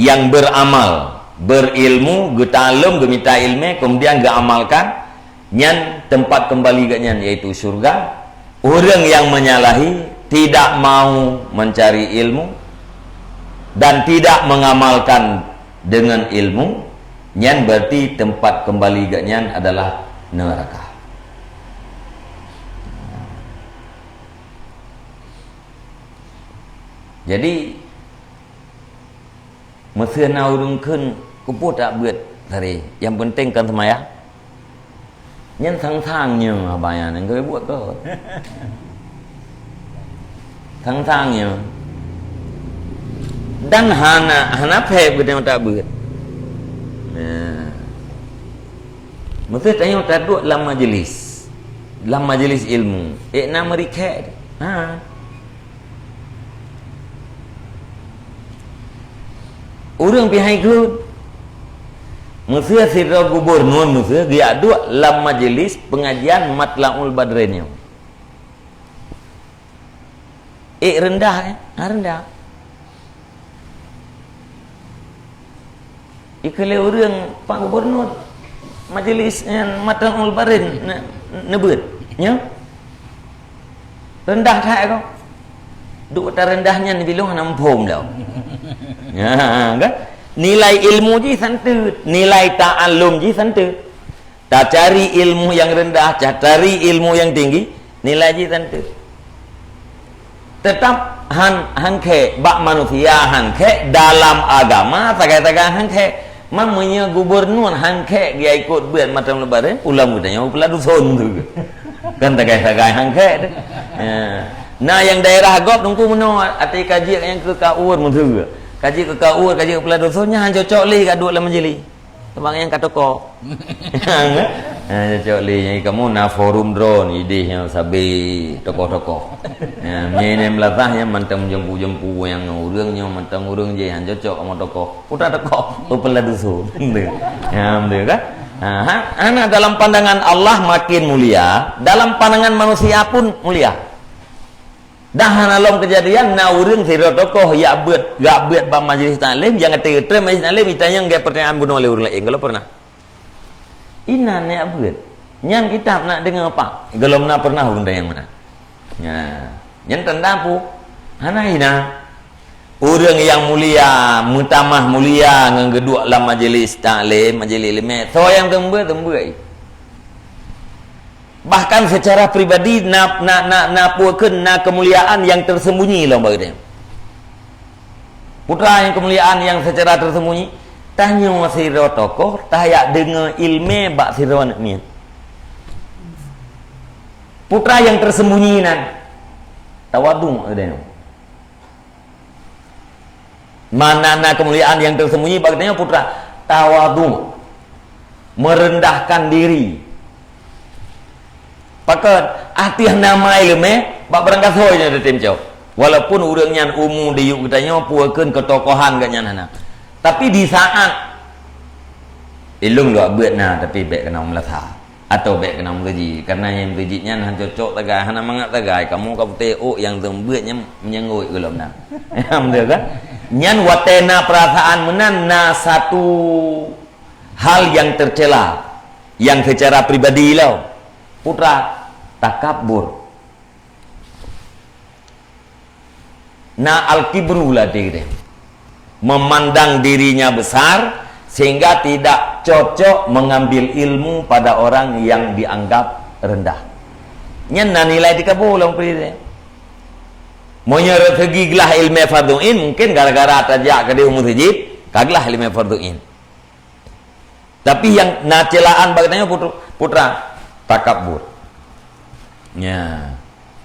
yang beramal, berilmu, geutalom, geumita ilmu, kemudian geuamalkan, nyan tempat kembali geuhnyan, yaitu syurga. Ureuëng yang menyalahi, tidak mau mencari ilmu, dan tidak mengamalkan dengan ilmu, nyan berarti tempat kembali geuhnyan adalah neraka. Jadi, meuseu na ureuëng kheun, "Keupeue tabeuet tadi? Nyang penting kan seumayang." Nyan sang-sang nyoe haba nyan, nyang keubuet keu. Sang-sang nyoe. Dan hana, hana phép geutanyoe tabeuet. Nah. Meuseu tanyoe taduek lam majeulis. Lam majeulis ilmu. Ék na meurikhek. Ha. Ureuëng pih hai kheun. Meuseu sidroe gubunur meuseu geujak duek lam majeulis peungajian Matlaul Badrin nyoe. Ék reundah, eh? Ha, reundah. Ikeu lé ureuëng Pak Gubunur majeulis nyan Matlaul Badrin ne-, neubeuet, nyoe. Reundah that ko. Duek ata reundah nyan bilong hana muphom dah. Ya, kan? Nilai ilmu jih santeut, nilai ta'allum jih santeut. Tacari ilmu nyang reundah, tacari ilmu nyang tinggi, nilai jih santeut. Teutap han, han khek bak manusia, han khek dalam agama, sagai-sagai han khek. Man meunyoe gubunur han khek geujak ikot beuet Matlaul Badrin, ulôn geutanyoe peula dusun tu. Kan sagai-sagai han khek tu. Ya. Na nyang daerah gob teungku meunoe, até kaji nyang keu kaur meuseu. Kaji keu kaur, kaji keu peula dusun, nyan han cocok lé ka duek lam majeulis. Teuma nyang ka toko. Ha, cocok lé nyang kamoe na forum droe idéh nyang sabe tokoh-tokoh. Ya, meunyoe meulathah nyan mantong jempu-jempu nyang ureuëng nyoe mantong ureuëng jih han cocok kamoe tokoh. Utak toko, peula dusun. Ya, betul kan? Ha, ha, hana dalam pandangan Allah makin mulia, dalam pandangan manusia pun mulia. Dah hana lom keujadian, na ureuëng sidroe tokoh jak beuet, jak beuet bak majlis taklim, nyang geutrém majlis taklim, itanyong lagée pertanyaan bunoe lé ureuëng laén, gohlom pernah. Inan jak beuet. Nyan kitab nak deungoe, Pak. Gohlom na pernah ureuëng tanyong meunan. Nah, nyan tanda peue? Hana hina. Ureuëng nyang mulia, meutamah mulia ngon geuduek lam majlis taklim, majlis iéleumé, soe nyang teumbeuet, teumbeuet. Bahkan secara pribadi na, na, na, na peue kheun, na keumuliaan nyang tersembunyi lom bak geutanyoe. Peue teuma nyang keumuliaan nyang secara tersembunyi, tanyoe sidroe tokoh tajak deungoe iéleumé bak sidroe aneuëk miet. Peue teuma nyang tersembunyi nan, tawadhu geutanyoe. Mana na keumuliaan nyang tersembunyi bak geutanyoe, peue teuma? Tawadhu, merendahkan diri. Pakon? Ateueh nama iéleumé, bak barang gasoe nyoe teutem cok. Walaupun ureuëng nyan umu diyueb geutanyoe, peue kheun keutokohan geuh nyan hana. Tapi di saat ilung luwak beuet na, tapi bék keunoe meulasa. Atau bék keunoe meukeujih, karena nyang meukeujih nyan han cocok tagai, hana mangat tagai, kamoe ka putéh ôk nyang teumbeuet nyan meunyeunggôi gohlom na. Beutôi kan? Nyan watée na peurasaan meunan, na satu hal nyang tercela, nyang secara pribadi lom. Peue teuma? Takabur. Na al-kibru ladé geutanyoe. Memandang dirinya besar sehingga tidak cocok mengambil ilmu pada orang yang dianggap rendah. Nyan na nilai takabur lom peue. Meunyoe dari segi glah iéleumé fardhu ain, mungkin gara-gara tajak keudeh u meuseujid, ka glah iéleumé fardhu ain. Tapi nyang na ceulaan bak geutanyoe, peue teuma? Takabur. Nya.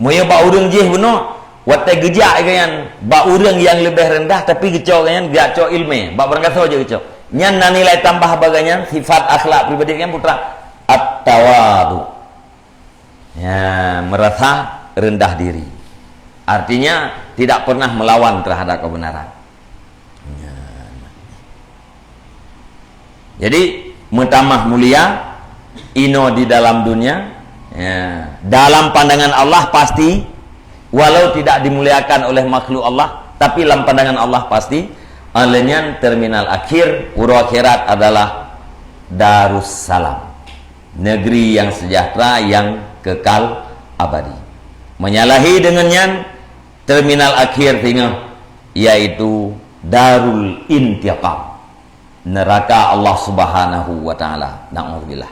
Meunyoe bak ureuëng jih bunoe, watée geujak geuh nyan bak ureuëng nyang leubeh rendah, tapi geucok geuh nyan, geujak cok iéleumé, bak barang gasoe jeuet geucok. Nyan na nilai tambah bak geuh nyan, sifat akhlak pribadi geuh nyan, peue teuma? At-tawadhu. Ya, merasa rendah diri. Artinya, tidak pernah melawan terhadap kebenaran. Ya. Jadi, meutamah mulia, inoe di dalam dunia, ya, dalam pandangan Allah pasti, walau tidak dimuliakan oleh makhluk Allah, tapi lam pandangan Allah pasti, oleh nyan terminal akhir, uroe akhirat adalah Darussalam. Negeri yang sejahtera, yang kekal abadi. Menyalahi dengan nyan, terminal akhir singoh, yaitu Darul Intiqam, neraka Allah Subhanahu wa Ta'ala. Na'udzubillah.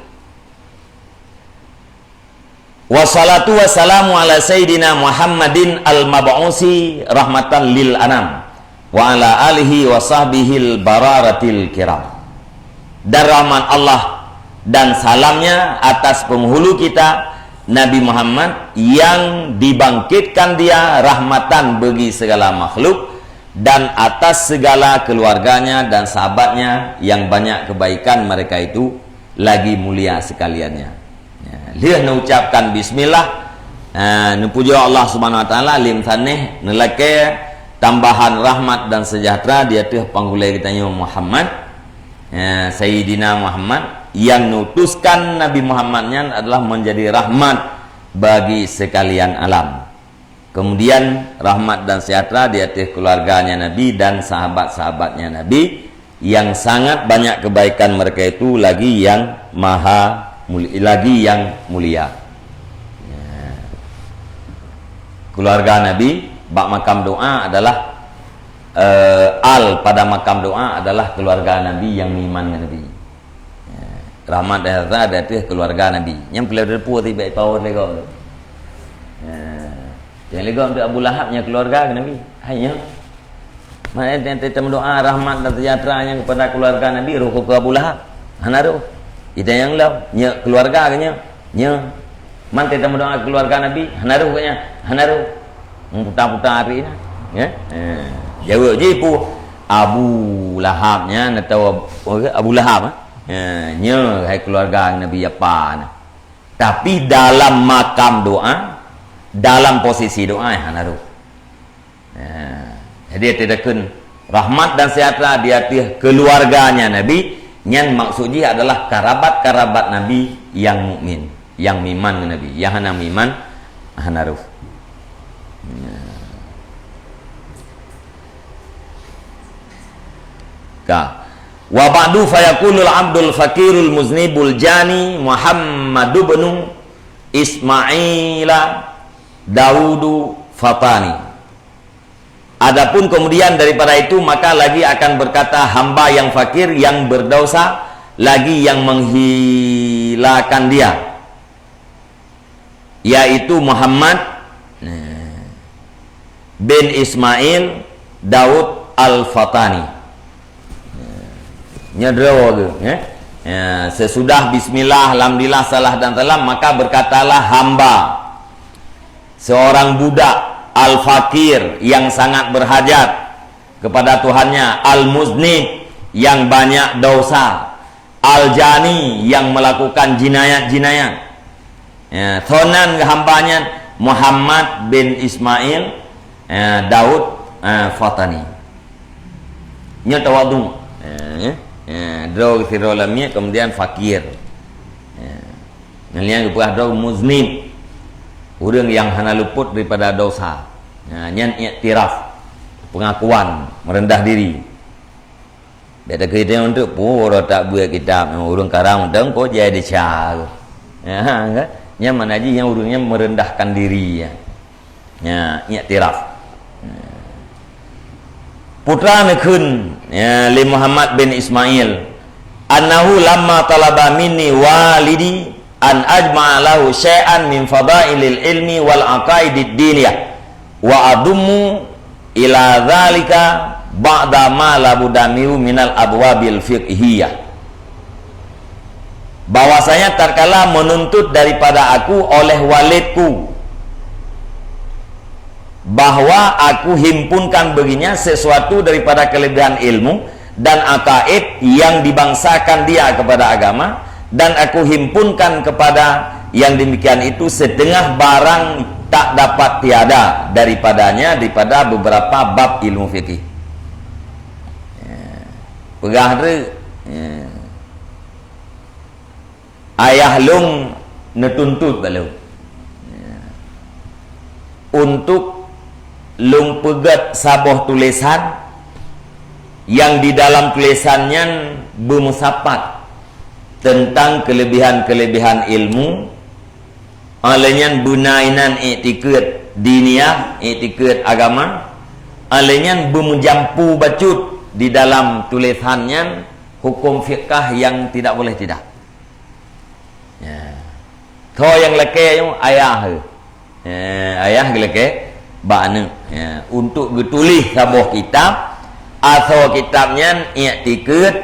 Wassalatu wassalamu ala Sayyidina Muhammadin al-mab'usi rahmatan lil anam, wa ala alihi wa sahbihil bararatil kiram. Dan rahmat Allah dan salamnya atas penghulu kita, Nabi Muhammad, yang dibangkitkan dia rahmatan bagi segala makhluk, dan atas segala keluarganya dan sahabatnya yang banyak kebaikan mereka itu lagi mulia sekaliannya. Ya, lheueh neucapkan bismillah, ha, neupujoe Allah Subhanahu wa Taala, lé meutaneh neulakée tambahan rahmat dan sejahtera di ateueh panggulée geutanyoe Muhammad, ya, Sayyidina Muhammad, yang neutuskan Nabi Muhammad nyan adalah menjadi rahmat bagi sekalian alam. Kemudian, rahmat dan sejahtera di ateueh keluarganya Nabi dan sahabat-sahabatnya Nabi, yang sangat banyak kebaikan mereka itu lagi yang maha muli-, lagi yang mulia. Ya. Keluarga Nabi bak makam doa adalah, eh, al pada makam doa adalah keluarga Nabi yang meuiman ngon Nabi. Ya. Rahmat dan sejahtera di ateueh keluarga Nabi. Nyang peureulée teupeue sibak power lego. Ya. Nyang lego untuk Abu Lahab nyang keluarga Nabi. Hai nyoe. Maknanya, teuh-teuh meudoa rahmat dan sejahtera nyan kepada keluarga Nabi, roh keu Abu Lahab? Hana roh. Ita nyang lom, nyoe keluarga geuh nyoe. Nyoe. Man teuh-teuh meudoa keluarga Nabi, hana roh geuh nyan? Hana roh. Puta-puta hari na. Ya? Eh. Jaweueb jih peue? Abu Lahab nyan atawa Abu Lahab, eh? Ya, nyoe hai keluarga Nabi apa na. Tapi dalam makam doa, dalam posisi doa, eh, hana roh. Nah, jadi, teuh takheun rahmat dan sejahtera di ateueh keluarganya Nabi, nyan maksud jih adalah karabat-karabat Nabi nyang mukmin, nyang meuiman ngon Nabi. Nyang hana meuiman, hana roh. Nah. Ka. Wa ba'du fayaqulul abdul faqirul muznibul jani Muhammadu bnu Ismaila Daudu Fatani. Adapun kemudian daripada itu, maka lagi akan berkata hamba yang fakir, yang berdosa, lagi yang menghilakan dia, yaitu Muhammad, nah, bin Ismail Daud Al-Fatani. Nya droe geuh, eh? Ya, sesudah bismillah, alhamdulillah, salah dan salam, maka berkatalah hamba, seorang budak, al-fakir, yang sangat berhajat kepada Tuhannya, al-muznib, yang banyak dosa, al-jani, yang melakukan jinayat-jinayat. Ya, soe nan hamba nyan? Muhammad bin Ismail, ya, Daud, ya, Fatani. Nyoe tawadhu. Ya, ya. Ya, droe sidroe lamiet, kemudian fakir. Ya. Nyan nyang geupeugah droe muznib. Ureuëng nyang hana luput daripada dosa. Ya, nyan iktiraf. Pengakuan, merendah diri. Beda kita untuk pura tak buat kitab. Ureuëng karang mantong ko jai desya. Ya, kan? Nyan makna jih nyang ureuëng nyan merendahkan diri, ya. Ya, iktiraf. Putra neukheun, ya, lé Muhammad bin Ismail, annahu lamma talaba minni walidi an ajma'a lahu syai'an min fadailil ilmi wal aqaidid diniyah, wa adummu ila dzalika ba'da ma labudda minhu minal abwabil fiqhiyah. Bahwasanya tatkala menuntut daripada aku oleh walidku bahwa aku himpunkan baginya sesuatu daripada kelebihan ilmu dan akaid yang dibangsakan dia kepada agama, dan aku himpunkan kepada yang demikian itu setengah barang tak dapat tiada daripadanya, daripada beberapa bab ilmu fikih. Ya. Peugah tu, ya. Ayah lôn neutuntut bak lôn, ya, untuk lôn peugét saboh tulésan nyang di dalam tulésan nyan beumeusapat teuntang keulebihan-keulebihan ilmu, óh lheueh nyan beuna inan iktikeuet diniyah, iktikeuet agama, óh lheueh nyan beumeujampu bacut di dalam tulésan nyan huköm fikah nyang tidak boleh tidak. Ya. Tho nyang lakée nyoe ayah. Ya, ayah geulakée bak aneuëk. Ya, untuk geutuléh saboh kitab, asoe kitab nyan iktikeuet,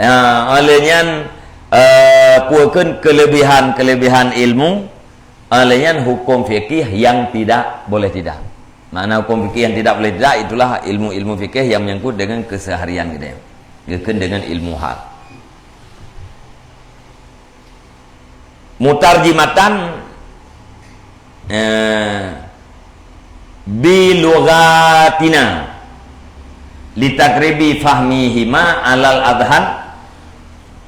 ya, óh lheueh nyan, eh, peue kheun keulebihan-keulebihan ilmu, óh lheueh nyan huköm fikih nyang tidak boleh tidak. Makna huköm fikih nyang tidak boleh tidak itulah ilmu-ilmu fikih nyang menyangkut dengan keseharian kita. Geukheun dengan ilmu hal. Mutarjimatan, eh, bi lughatina li taqribi fahmihima alal adhan,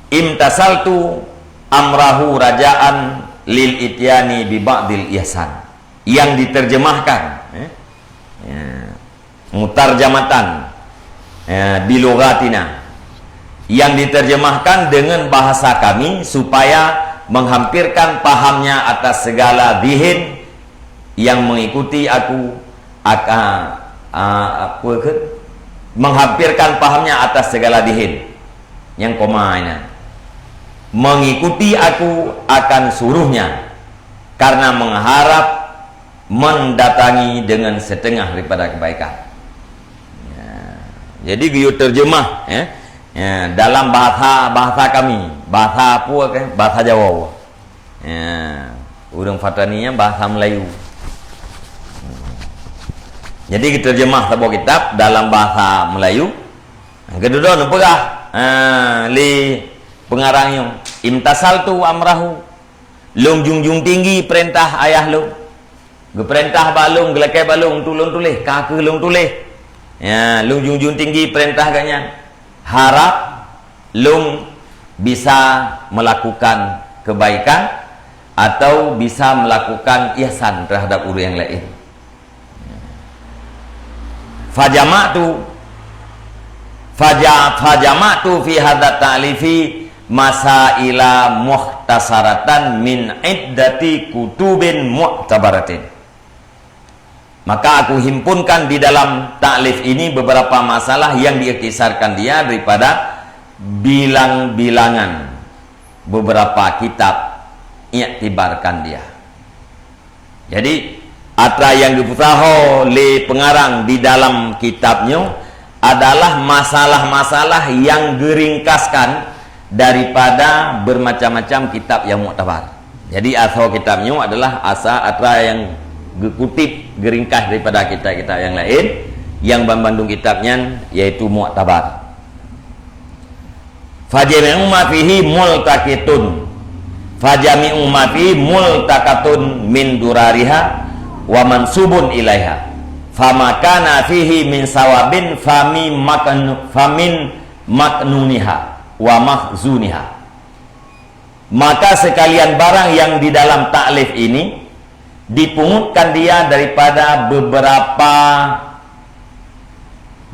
imtasaltu amrahu rajaan lil ityani bi ba'dil ihsan. Yang diterjemahkan, eh, ya, mutarjamatan, ya, bi lughatina, yang diterjemahkan dengan bahasa kami supaya menghampirkan pahamnya atas segala zihin yang mengikuti aku, aka-, a-, apa ke? Menghampirkan pahamnya atas segala zihin. Nyang koma inan. Mengikuti aku akan suruhnya, karena mengharap mendatangi dengan setengah daripada kebaikan. Ya. Jadi geuyue terjemah, ya. Ya, dalam bahasa, bahasa kami, bahasa apa ke? Bahasa Jawa. Ya. Ureuëng Fatani nyan bahasa Melayu. Jadi geuterjemah saboh kitab dalam bahasa Melayu. Keudua neupeugah, ha, lé pengarang nyoe, imtasaltu amrahu. Lôn junjung tinggi peurintah ayah lôn. Geupeurintah bak lôn, geulakée bak lôn untuk lôn tuléh, ka kheueh lôn tuléh. Ya, lôn junjung tinggi peurintah geuh nyan. Harap lôn bisa melakukan kebaikan atau bisa melakukan ihsan terhadap ureuëng laén. Fajama'tu, Faja-, fajama'tu fi hadza ta'lifi masaila mukhtasaratan min iddati kutubin mu'tabaratin. Maka aku himpunkan di dalam taklif ini beberapa masalah yang diikhtisarkan dia daripada bilang-bilangan beberapa kitab, iktibarkan dia. Jadi, atra nyang geupeusaho lé peungarang di dalam kitab nyoe adalah masalah-masalah nyang geuringkaskan daripada bermacam-macam kitab nyang muktabar. Jadi, asoe kitab nyoe adalah asa atra nyang geukutip geuringkas daripada kitab-kitab nyang laén, nyang banmandum kitab nyan yaitu muktabar. Fajami'u ma fihi multaqitun. Fajami'u ma fihi multaqatun min durariha wa mansubun ilaiha. Fama kana fihi min sawabin fami maknu-, famin maknuniha wa makhzuniha. Maka sekalian barang yang di dalam taklif ini dipungutkan dia daripada beberapa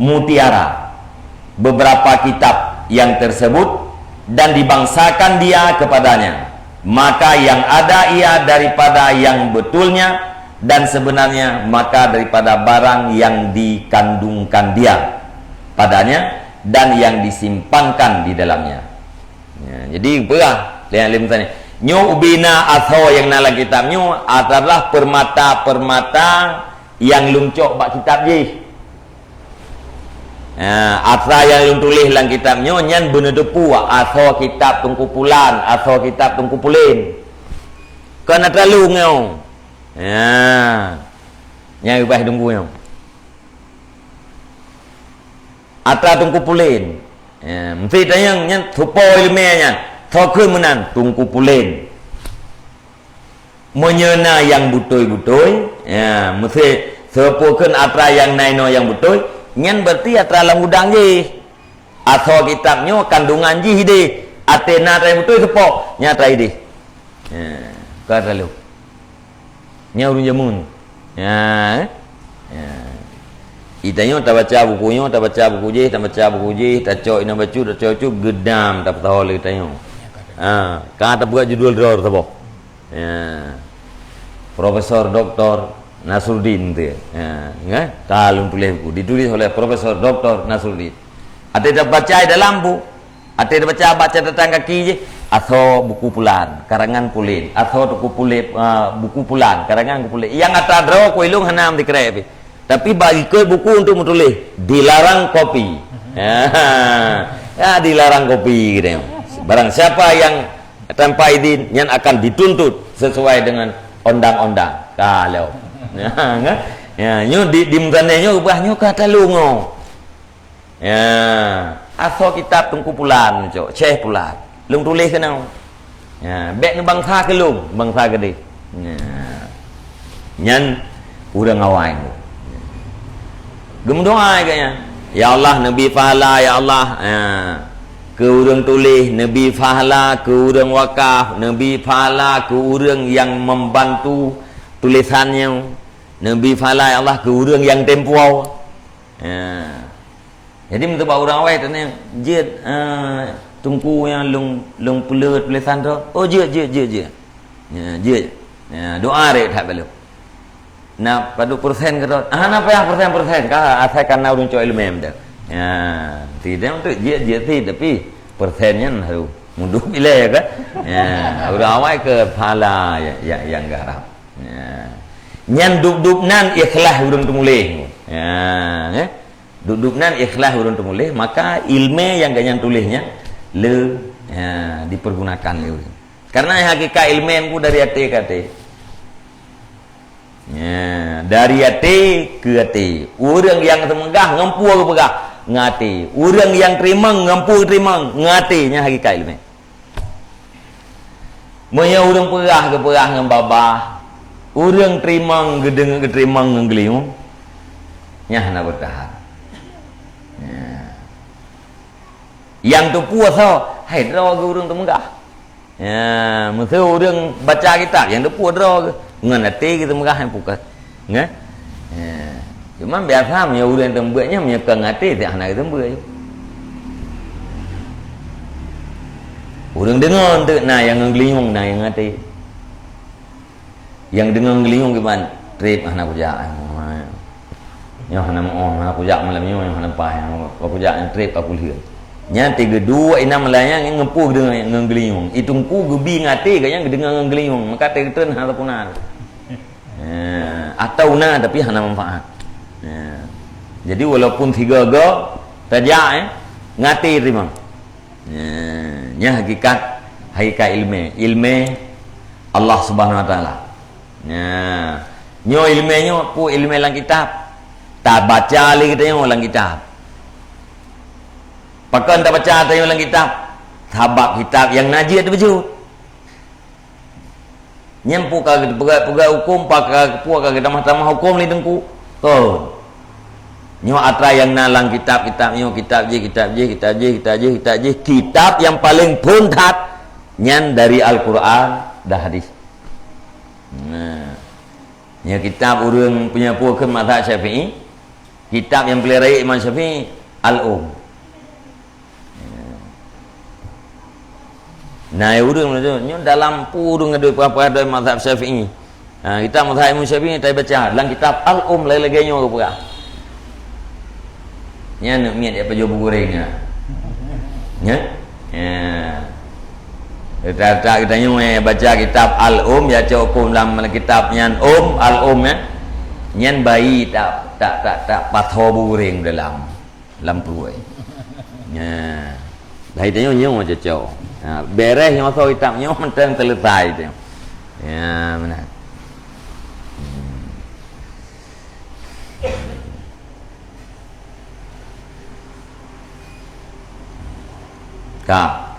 mutiara, beberapa kitab yang tersebut, dan dibangsakan dia kepadanya. Maka yang ada ia daripada yang betulnya dan sebenarnya, maka daripada barang yang dikandungkan dia padanya dan yang disimpankan di dalamnya. Ya, jadi peugah lé alim tadi. Nyoe ubena asoe nyang na lam kitab nyoe adalah permata-permata nyang lôn cok bak kitab jih. Ha, atra nyang lôn tuléh lam kitab nyoe nyan beuneuteupeu asoe kitab Teungku Pulan, asoe kitab Teungku Pulen. Kon atra lôn nyoe. Ha. Nyang ubah Teungku nyoe. Atra Teungku Pulen. Ha, meusti tanyong nyan soe po ileumèe nyan. Soe kheun meunan Teungku Pulen. Meunyoe na nyang beutôi-beutôi, ya, meusti soe po kheun atra nyang na inoe nyang beutôi, nyan berarti atra lam gudang jih. Asoe kitab nyoe kandungan jih idéh, até na atra nyang beutôi soe po, nyan atra idéh. Ya, ka atra lôn. Nyan ureueng jameun. Ya, eh? Ya. Geutanyoe tabaca buku nyoe, tabaca buku jih, tabaca buku jih, tacok inoe bacut, tacok bacut, geudam tapeusaho lé geutanyoe. Ha, ka tapeugah judul droe saboh. Ya. Profesor Doktor Nasruddin tu. Ya, kan? Ka lôn tuléh buku, ditulis oleh Profesor Doktor Nasruddin. Até tabaca di dalam bu-, até tabaca bak catatan kaki jih, asoe buku pulan, karangan pulen, asoe buku pulen, ah, buku pulan, karangan buku pulen. Nyang atra droe keu ilôn hana meudikrek pih. Tapi bak ikot buku untuk meutuléh, dilarang kopi. Ya, ya, dilarang kopi gitu. Barang siapa yang tanpa izin, nyan akan dituntut sesuai dengan undang-undang. Kalau. Ya, kan? Ya, nyoe di, di meutanyoe nyoe ubah nyoe ka talung nyoe. Ya, asoe kitab Teungku Pulan, cok, Syekh Pulan. Lôn tuléh keunoe. Ya, bèk neubangsa keu lôn, bangsa keudéh. Ya. Nyan ureueng awai. Geumeudoa geuh nyan. Ya Allah, neubri pahala, ya Allah. Ya. Keu ureueng tuléh, neubri pahala, keu ureueng wakaf, neubri pahala, keu ureueng nyang membantu tulisan nyoe, neubri pahala, ya Allah, keu ureueng nyang tempo. Ya. Jadi, meuteuba ureueng awai teuh nyan, jeuet, eh, Teungku nyan lôn, lôn peuleuet tulisan droe. Oh, jeuet, jeuet, jeuet, jeuet. Ya, jeuet. Ya, doa rek that bak lôn. Na padub persen keu droe. Ah, na payah persen-persen. Ka asai ka na ureueng cok ileumèe meudan. Ya, sidang tu jeuet, jeuet sit, tapi persen nyan harôh mudub ilèe kan. Ya, ureueng awai keu pahala ya, ya, nyang geuharab. Ya. Nyan dub-dub nan ikhlas ureueng teumuléh. Ya, ya. Dub-dub nan ikhlas ureueng teumuléh, maka ileumèe nyang gobnyan tuléh nyan le, ya, dipergunakan lé ureueng. Karena hakikat ileumèe nyan dari até keu até. Ya, dari até keu até. Ureueng nyang teumeugah ngon peue geupeugah? Ngon até. Ureueng nyang teurimong ngon peue geuteurimong? Ngon até, nyan hakikat ileumèe. Meunyoe ureueng peugah geupeugah ngon babah, ureueng teurimong geudeungoe geuteurimong ngon geulinyueng, nyan hana beutahan. Ya. Nyang teupeue soe? Hai droe geuh ureueng teumeugah. Ya, meuseu ureueng baca kitab, nyang teupeue droe geuh. Ngon até geuh teumeugah nyang peugah. Nyan? Ya. Cuma biasa meunyoe ureueng teumeubeuet nyan, meunyoe kon ngon até, tak hana geuteumeubeuet. Ureuëng deungoe enteuk na nyang ngon geulinyueng, na nyang até. Nyang deungoe geulinyueng kiban, treb hana kujak. Nyoe hana meu'oh, hana kujak malam nyoe, nyoe hana paih. Nyoe kujak nyang treb ka kulheueh. Nyan teugeudua inong meulayan nyang ngeupeu geudeungoe ngon geulinyueng. Itungku geubi ngaté gobnyan geudeungoe ngon geulinyueng, maka teugeutreun hana puna. Ya, atau na tapi hana manfaat. Ya. Jadi walaupun tiga go tajak, eh, ngaté teurimong. Ya, nyan hakikat, hakikat ilmu. Ilmu Allah Subhanahu Wa Taala. Ya. Nyoe ilmu nyoe peue ilmu lam kitab. Tabaca lé kita nyoe lam kitab. Pakon tabaca tanyoe lam kitab? Sabab kitab nyang na jeuet teupeujeuet. Nyan peue ka geupeugah-peugah huköm, peue ka geutamah-tamah huköm lé teungku? Kon. Nyoe atra nyang na lam kitab-kitab nyoe, kitab jih, kitab jih, kitab jih, kitab jih, kitab jih. Kitab nyang paleng phôn that nyan dari Al-Quran dan hadis. Nah. Nyoe kitab ureuëng punya peue kheun mazhab Syafi'i. Kitab nyang paleng rayeuk Imam Syafi'i, Al-Um. Nah, ureuëng tu, nyoe dalam peue ureuëng ngadoi peugah-peugah doi mazhab Syafi'i. Ha, kitab mazhab Imam Syafi'i, tai baca dalam kitab Al-Um lagée-lagée nyoe geupeugah. Nyan neuk miet ya pajoh bu goreng nya. Nya? Ya. Rata-rata kita nyoe baca kitab Al-Um, ya cok huköm dalam kitab nyan Um, Al-Um ya. Nyan bayi tak tak tak tak patho bu goreng dalam. Lam pruet. Nya. Dah itu nyoe, nyoe cocok. Ha, beres nyoe soe kitab nyoe mantong selesai tu. Ya, benar. Hmm. Ka.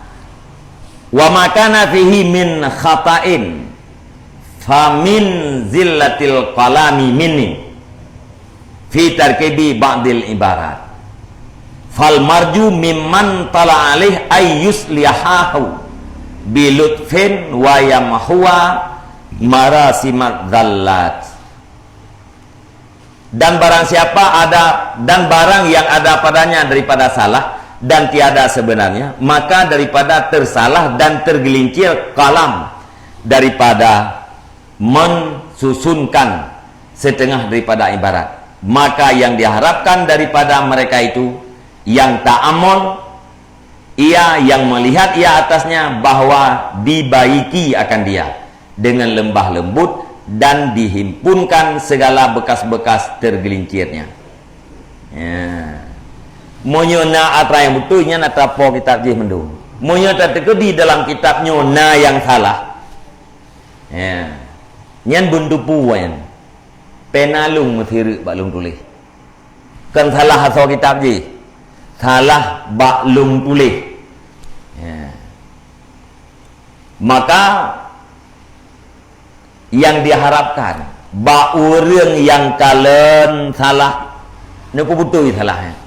Wa ma kana fihi min khata'in fa min zillatil qalami minni fi tarkibi ba'dil ibarat. Fal marju mimman tala alaih ay yuslihahu bi lutfin wa yamhuwa marasimat dzallat. Dan barang siapa ada, dan barang yang ada padanya daripada salah dan tiada sebenarnya, maka daripada tersalah dan tergelincir kalam daripada mensusunkan setengah daripada ibarat. Maka yang diharapkan daripada mereka itu yang ta'amul, ia yang melihat ia atasnya bahwa dibaiki akan dia dengan lembah lembut dan dihimpunkan segala bekas-bekas tergelincirnya. Ya. Meunyoe na atra nyang beutôi, nyan atra po kitab jih mandum. Meunyoe tateukeudi dalam kitab nyoe na nyang salah, ya, nyan beuntupu nyan. Pena lôn meusireuk bak lôn tuléh. Kon salah asoe kitab jih. Salah bak lôn tuléh. Ya. Maka, nyang diharapkan bak ureuëng nyang kalon salah, neupeubeutôi salah nyan.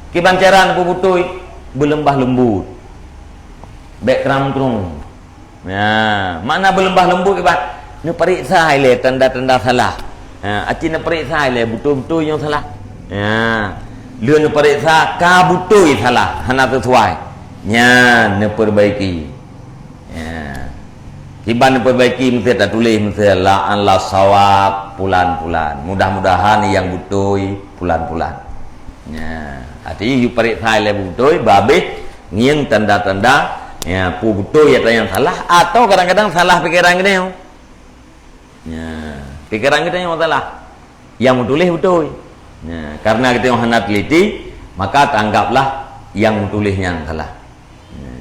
Kiban cara neupeubeutôi, beuleumbah leumbut, bék kram-krum. Ya, makna beuleumbah leumbut kiban, neupareksa ilée tanda-tanda salah. Ha, aci neupareksa ilée beutôi-beutôi nyang salah. Ya, lheueh neupareksa ka beutôi salah, hana sisuai. Nyan neupeubaiki. Ya. Kiban neuperbaiki, meusé tatuléh, meusé la'alla sawab pulan-pulan. Mudah-mudahan nyang beutôi pulan-pulan. Ya. Arti yue pareksa ilée beutôi, babeh ngieng tanda-tanda, ya, peue beutôi atau nyang salah, atau kadang-kadang salah pikeran geutanyoe. Ya, pikeran geutanyoe salah. Nyang meutuléh beutôi. Ya, karena geutanyoe hana teliti, maka tanggaplah nyang meutuléh nyan salah. Ya.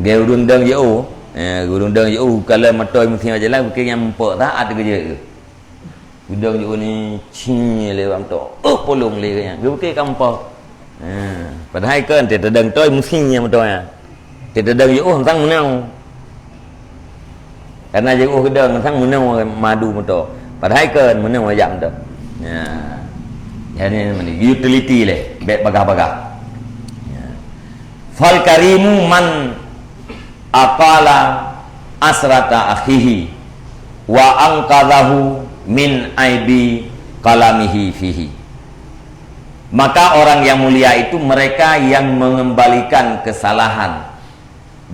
Geu ureuëng dong jiôh, ya, ureuëng dong jiôh, kalau moto meusieng jalan, bukon nyang muphom taát keu jeuet. Udong jiôh ni, cing lé bak moto. Oh, polong lé geuh nyan. Geubukon ka muphom. Ha, padahai kon teuh tadong toi meusieng nyang moto nyan. Teuh tadong jiôh sang meunoe. Karena jiôh geudong sang meunoe madu moto. Padahai kon meunoe jak moto. Ya. Jadi utility lé, bék bagah-bagah. Ya. Fal karimu man aqala asrata akhihi wa anqadhahu min aibi qalamihi fihi. Maka orang yang mulia itu mereka yang mengembalikan kesalahan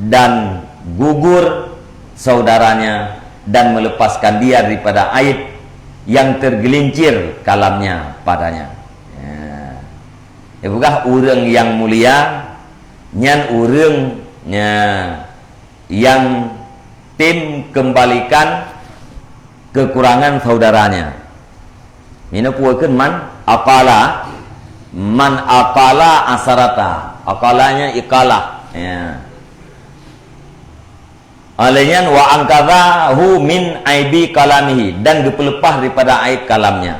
dan gugur saudaranya dan melepaskan dia daripada aib yang tergelincir kalamnya padanya. Ya. Ipeugah ureuëng nyang mulia, nyan ureuëng, ya, nyang tem kembalikan kekurangan saudaranya. Meunoe peue kheun man aqala, man aqala asarata. Aqala nyan iqalah. Ya. Lheueh nyan, "Wa anqadzahu min aibi qalamihi," dan geupeuleupah daripada aib kalamnya.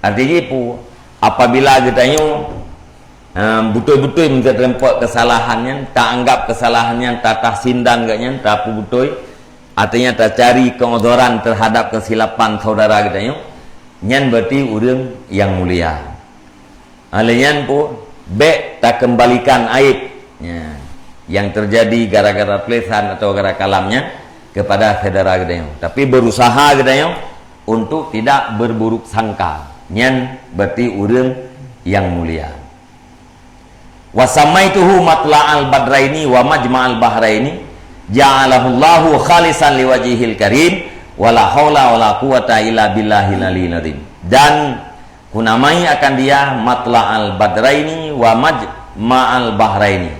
Arti jih peue? Apabila geutanyoe, eh, beutôi-beutôi meuteureumpok keusalahan nyan, taanggap keusalahan nyan, tatahsindan geuh nyan, tapeubeutôi, artinya tacari keudhuran terhadap kesilapan saudara geutanyoe, nyan berarti ureuëng nyang mulia. Lheueh nyan peue, bék takeumbalikan aib, ya, nyang teujadi gara-gara tulésan atau gara kalam nyan kepada syedara geutanyoe. Tapi beurusaha geutanyoe untuk tidak berburuk sangka. Nyan berarti ureuëng nyang mulia. "Wa samaituhu matla'al badraini wa majma'al bahraini, ja'alahullahu khalisan liwajhihil karim, wa la haula wa la quwwata illa billahil aliyyil azim." Dan kunamai akan dia matla'al badraini wa majma'al bahraini.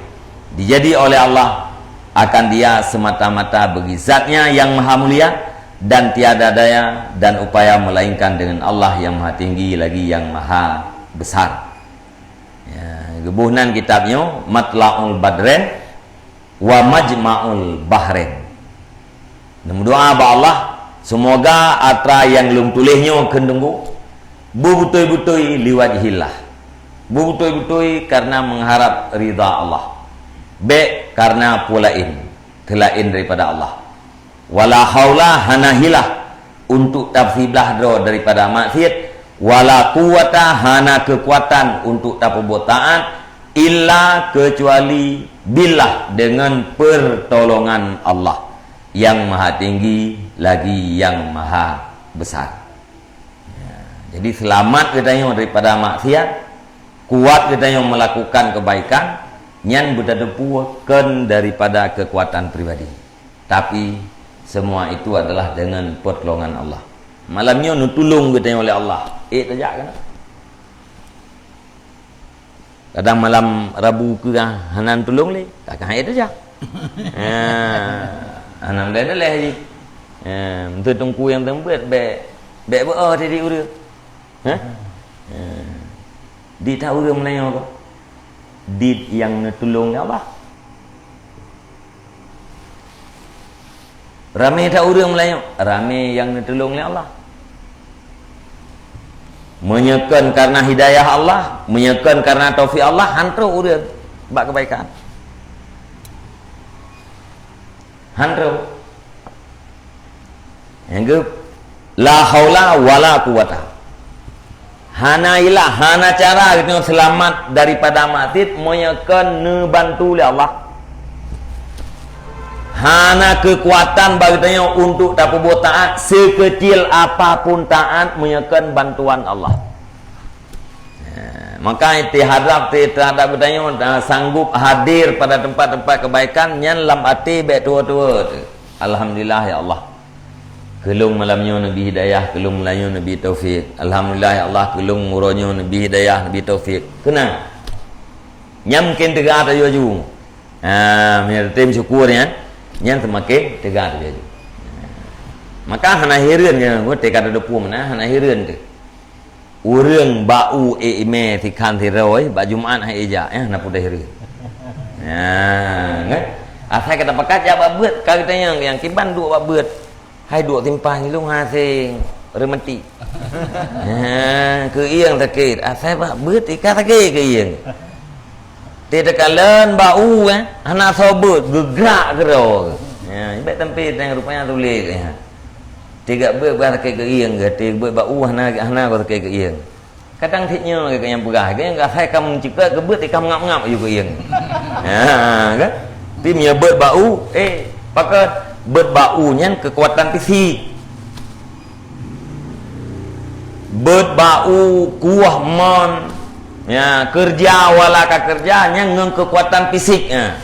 Dijadi oleh Allah akan dia semata-mata bagi Zatnya yang Maha Mulia dan tiada daya dan upaya melainkan dengan Allah yang Maha Tinggi lagi yang Maha Besar. Ya, geuboh nan kitab nyoe Matla'ul Badrain wa Majma'ul Bahrain. Neumeudoa bak Allah, "Seumoga atra nyang lôn tuléh nyoe kheun Teungku beubeutôi-beutôi liwajhillah." Beubeutôi-beutôi karena mengharap ridha Allah. Bék karena peue laén, teulaén daripada Allah. Wala haula, hana hilah untuk tapeusibeulaih droe daripada maksiat, wala quwwata, hana keukuatan untuk tapeubuet taat, illa, keucuali, billah, deungon peurtolongan Allah, nyang Maha Tinggi lagi nyang Maha Besar. Ya, jadi seulamat geutanyoe daripada maksiat, kuat geutanyoe melakukan kebaikan, nyan beutateupeue kon daripada kekuatan pribadi. Tapi, semua itu adalah dengan pertolongan Allah. Malam nyoe neutulông geutanyoe lé Allah. Ék tajak keunoe. Kadang malam Rabu keu hana neutulông lé, ka keuhai ék tajak. Ha, hana meudaleh jih. Ha, meunteue teungku nyang teumbeuet bék, bék beu-oh di ureuëng. Hah? Ha. Di ta ureuëng meulayeue ko. Di nyang neutulông lé Allah. Ramé that ureuëng meulayeue, ramé nyang neutulông lé Allah. Meunyoe kon karena hidayah Allah, meunyoe kon karena taufik Allah, han trok ureuëng bak kebaikan. Han trok. Nyang keu, la haula wala quwwata. Hana ilah, hana cara geutanyoe seulamat daripada maksiat meunyoe kon neubantu lé Allah. Hana keukuatan bak geutanyoe untuk tapeubuet taat, seukeucil apapun taat meunyoe kon bantuan Allah. Ha, maka istiharap terhadap geutanyoe, ha, sanggup hadir pada tempat-tempat kebaikan nyan lam até bék tuwo-tuwo teuh. Alhamdulillah ya Allah. Keu lôn malam nyoe neubi hidayah, keu lôn malam nyoe neubi taufik. Alhamdulillah ya Allah, keu lôn uroe nyoe neubi hidayah, neubi taufik. Keunan. Nyan mungken teuga teuh laju. Ha, meunyoe tem syukur nyan, nyan seumaken teuga teuh laju. Maka hana hireuen nyan, teuka teudepu meunan, hana hireuen teuh. Ureuëng bak u ék imé sikhan sidroe, bak Jumat han ék jak, eh, na peudeh reueh. Nyan, kan? Asai ka tapakat jak bak beuet, ka geutanyong nyang kiban duek bak beuet. Hai duek simpang ilong hase reumatik. Ha, keuieng sakét. Asai bak beuet ika sakét keuieng. Teuka lôn bak u, eh, hana soe beuet, geugrak keudroe. Ya, ibet tampé tang rupanya tuléh, ya. Tiga beuet bah sakét keuieng, tiga beuet bak u hana, hana keu sakét keuieng. Kadang cit nyoe nyang peugah, nyang asai ka meuceukat keu beuet, ka meungap-ngap aju keuieng. Ha, kan? Tapi meunyoe beuet bak u, eh, pakon beuet bak u nyan keukuatan fisik. Beuet bak u kuah mon, Ya, keureuja wala ka keureuja, nyan ngon keukuatan fisik, ya.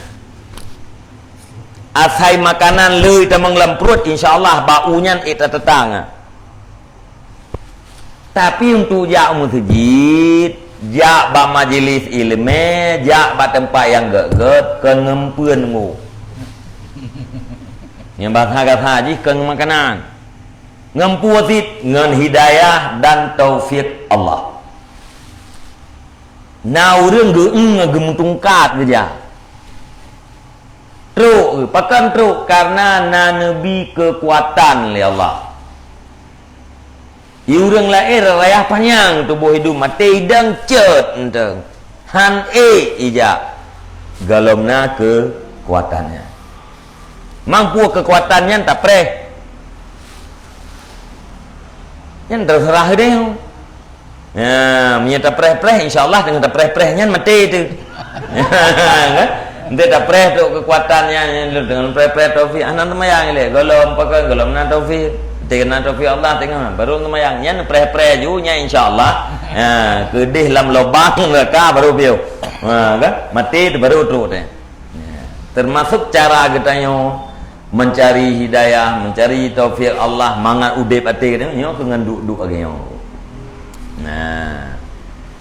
Asai makanan le tamong lam pruet, insya Allah bak u nyan ék tateutang, ya. Tapi untuk jak u meuseujid, jak bak majelis ileumé, jak bak teumpat nyang gét-gét, kon ngon peuen ngu. Nyang bahasa gasa jih kon ngon makanan. Ngon peue cit, ngon hidayah dan taufik Allah. Na ureuëng geu-, geumeutungkat geujak. Trok, pakon trok? Karena na neubi keukuatan lé Allah. Di ureuëng laén rayah panyang tuboh hidup, maté idong cot enteuk. Han ék ijak. Gohlom na keukuatan nyan. Mampu keukuatan nyan tapreh. Nyan terserah deh. Ya, meunyoe tapreh-preh, insya Allah dengan tapreh-preh nyan maté tu. Kan? Nanti tapreh tu keukuatan nyan, nyan dengan preh-preh taufik. Hana seumayang ilée. Gohlom pakon, gohlom na taufik. Teuka na taufik Allah teuka. Baru seumayang. Nyan preh-preh ju, nyan insya Allah. Ya, keudeh lam lubang neraka baru piôh. Ha, kan? Maté tu baru trok deh. Ya. Termasuk cara geutanyoe mencari hidayah, mencari taufik Allah, mangat udeb até geutanyoe, nyoe keu ngon duek-duek lagée nyoe. Nah.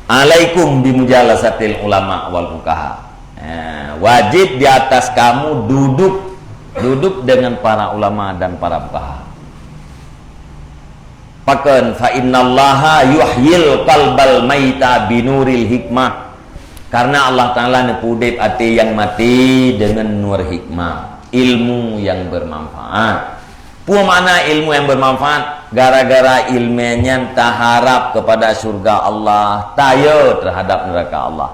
Alaikum bimujalasatil ulama wal fuqaha. Nah, wajib di atas kamu duduk, duduk dengan para ulama dan para fuqaha. Pakon, fa innallaha yuhyil qalbal maita binuril hikmah. Karena Allah Taala neupeuudeb até nyang maté deungon nur hikmah, ilmu yang bermanfaat. Peue makna ilmu yang bermanfaat? Gara-gara ilmu nyan taharap kepada syurga Allah, tayo terhadap neraka Allah.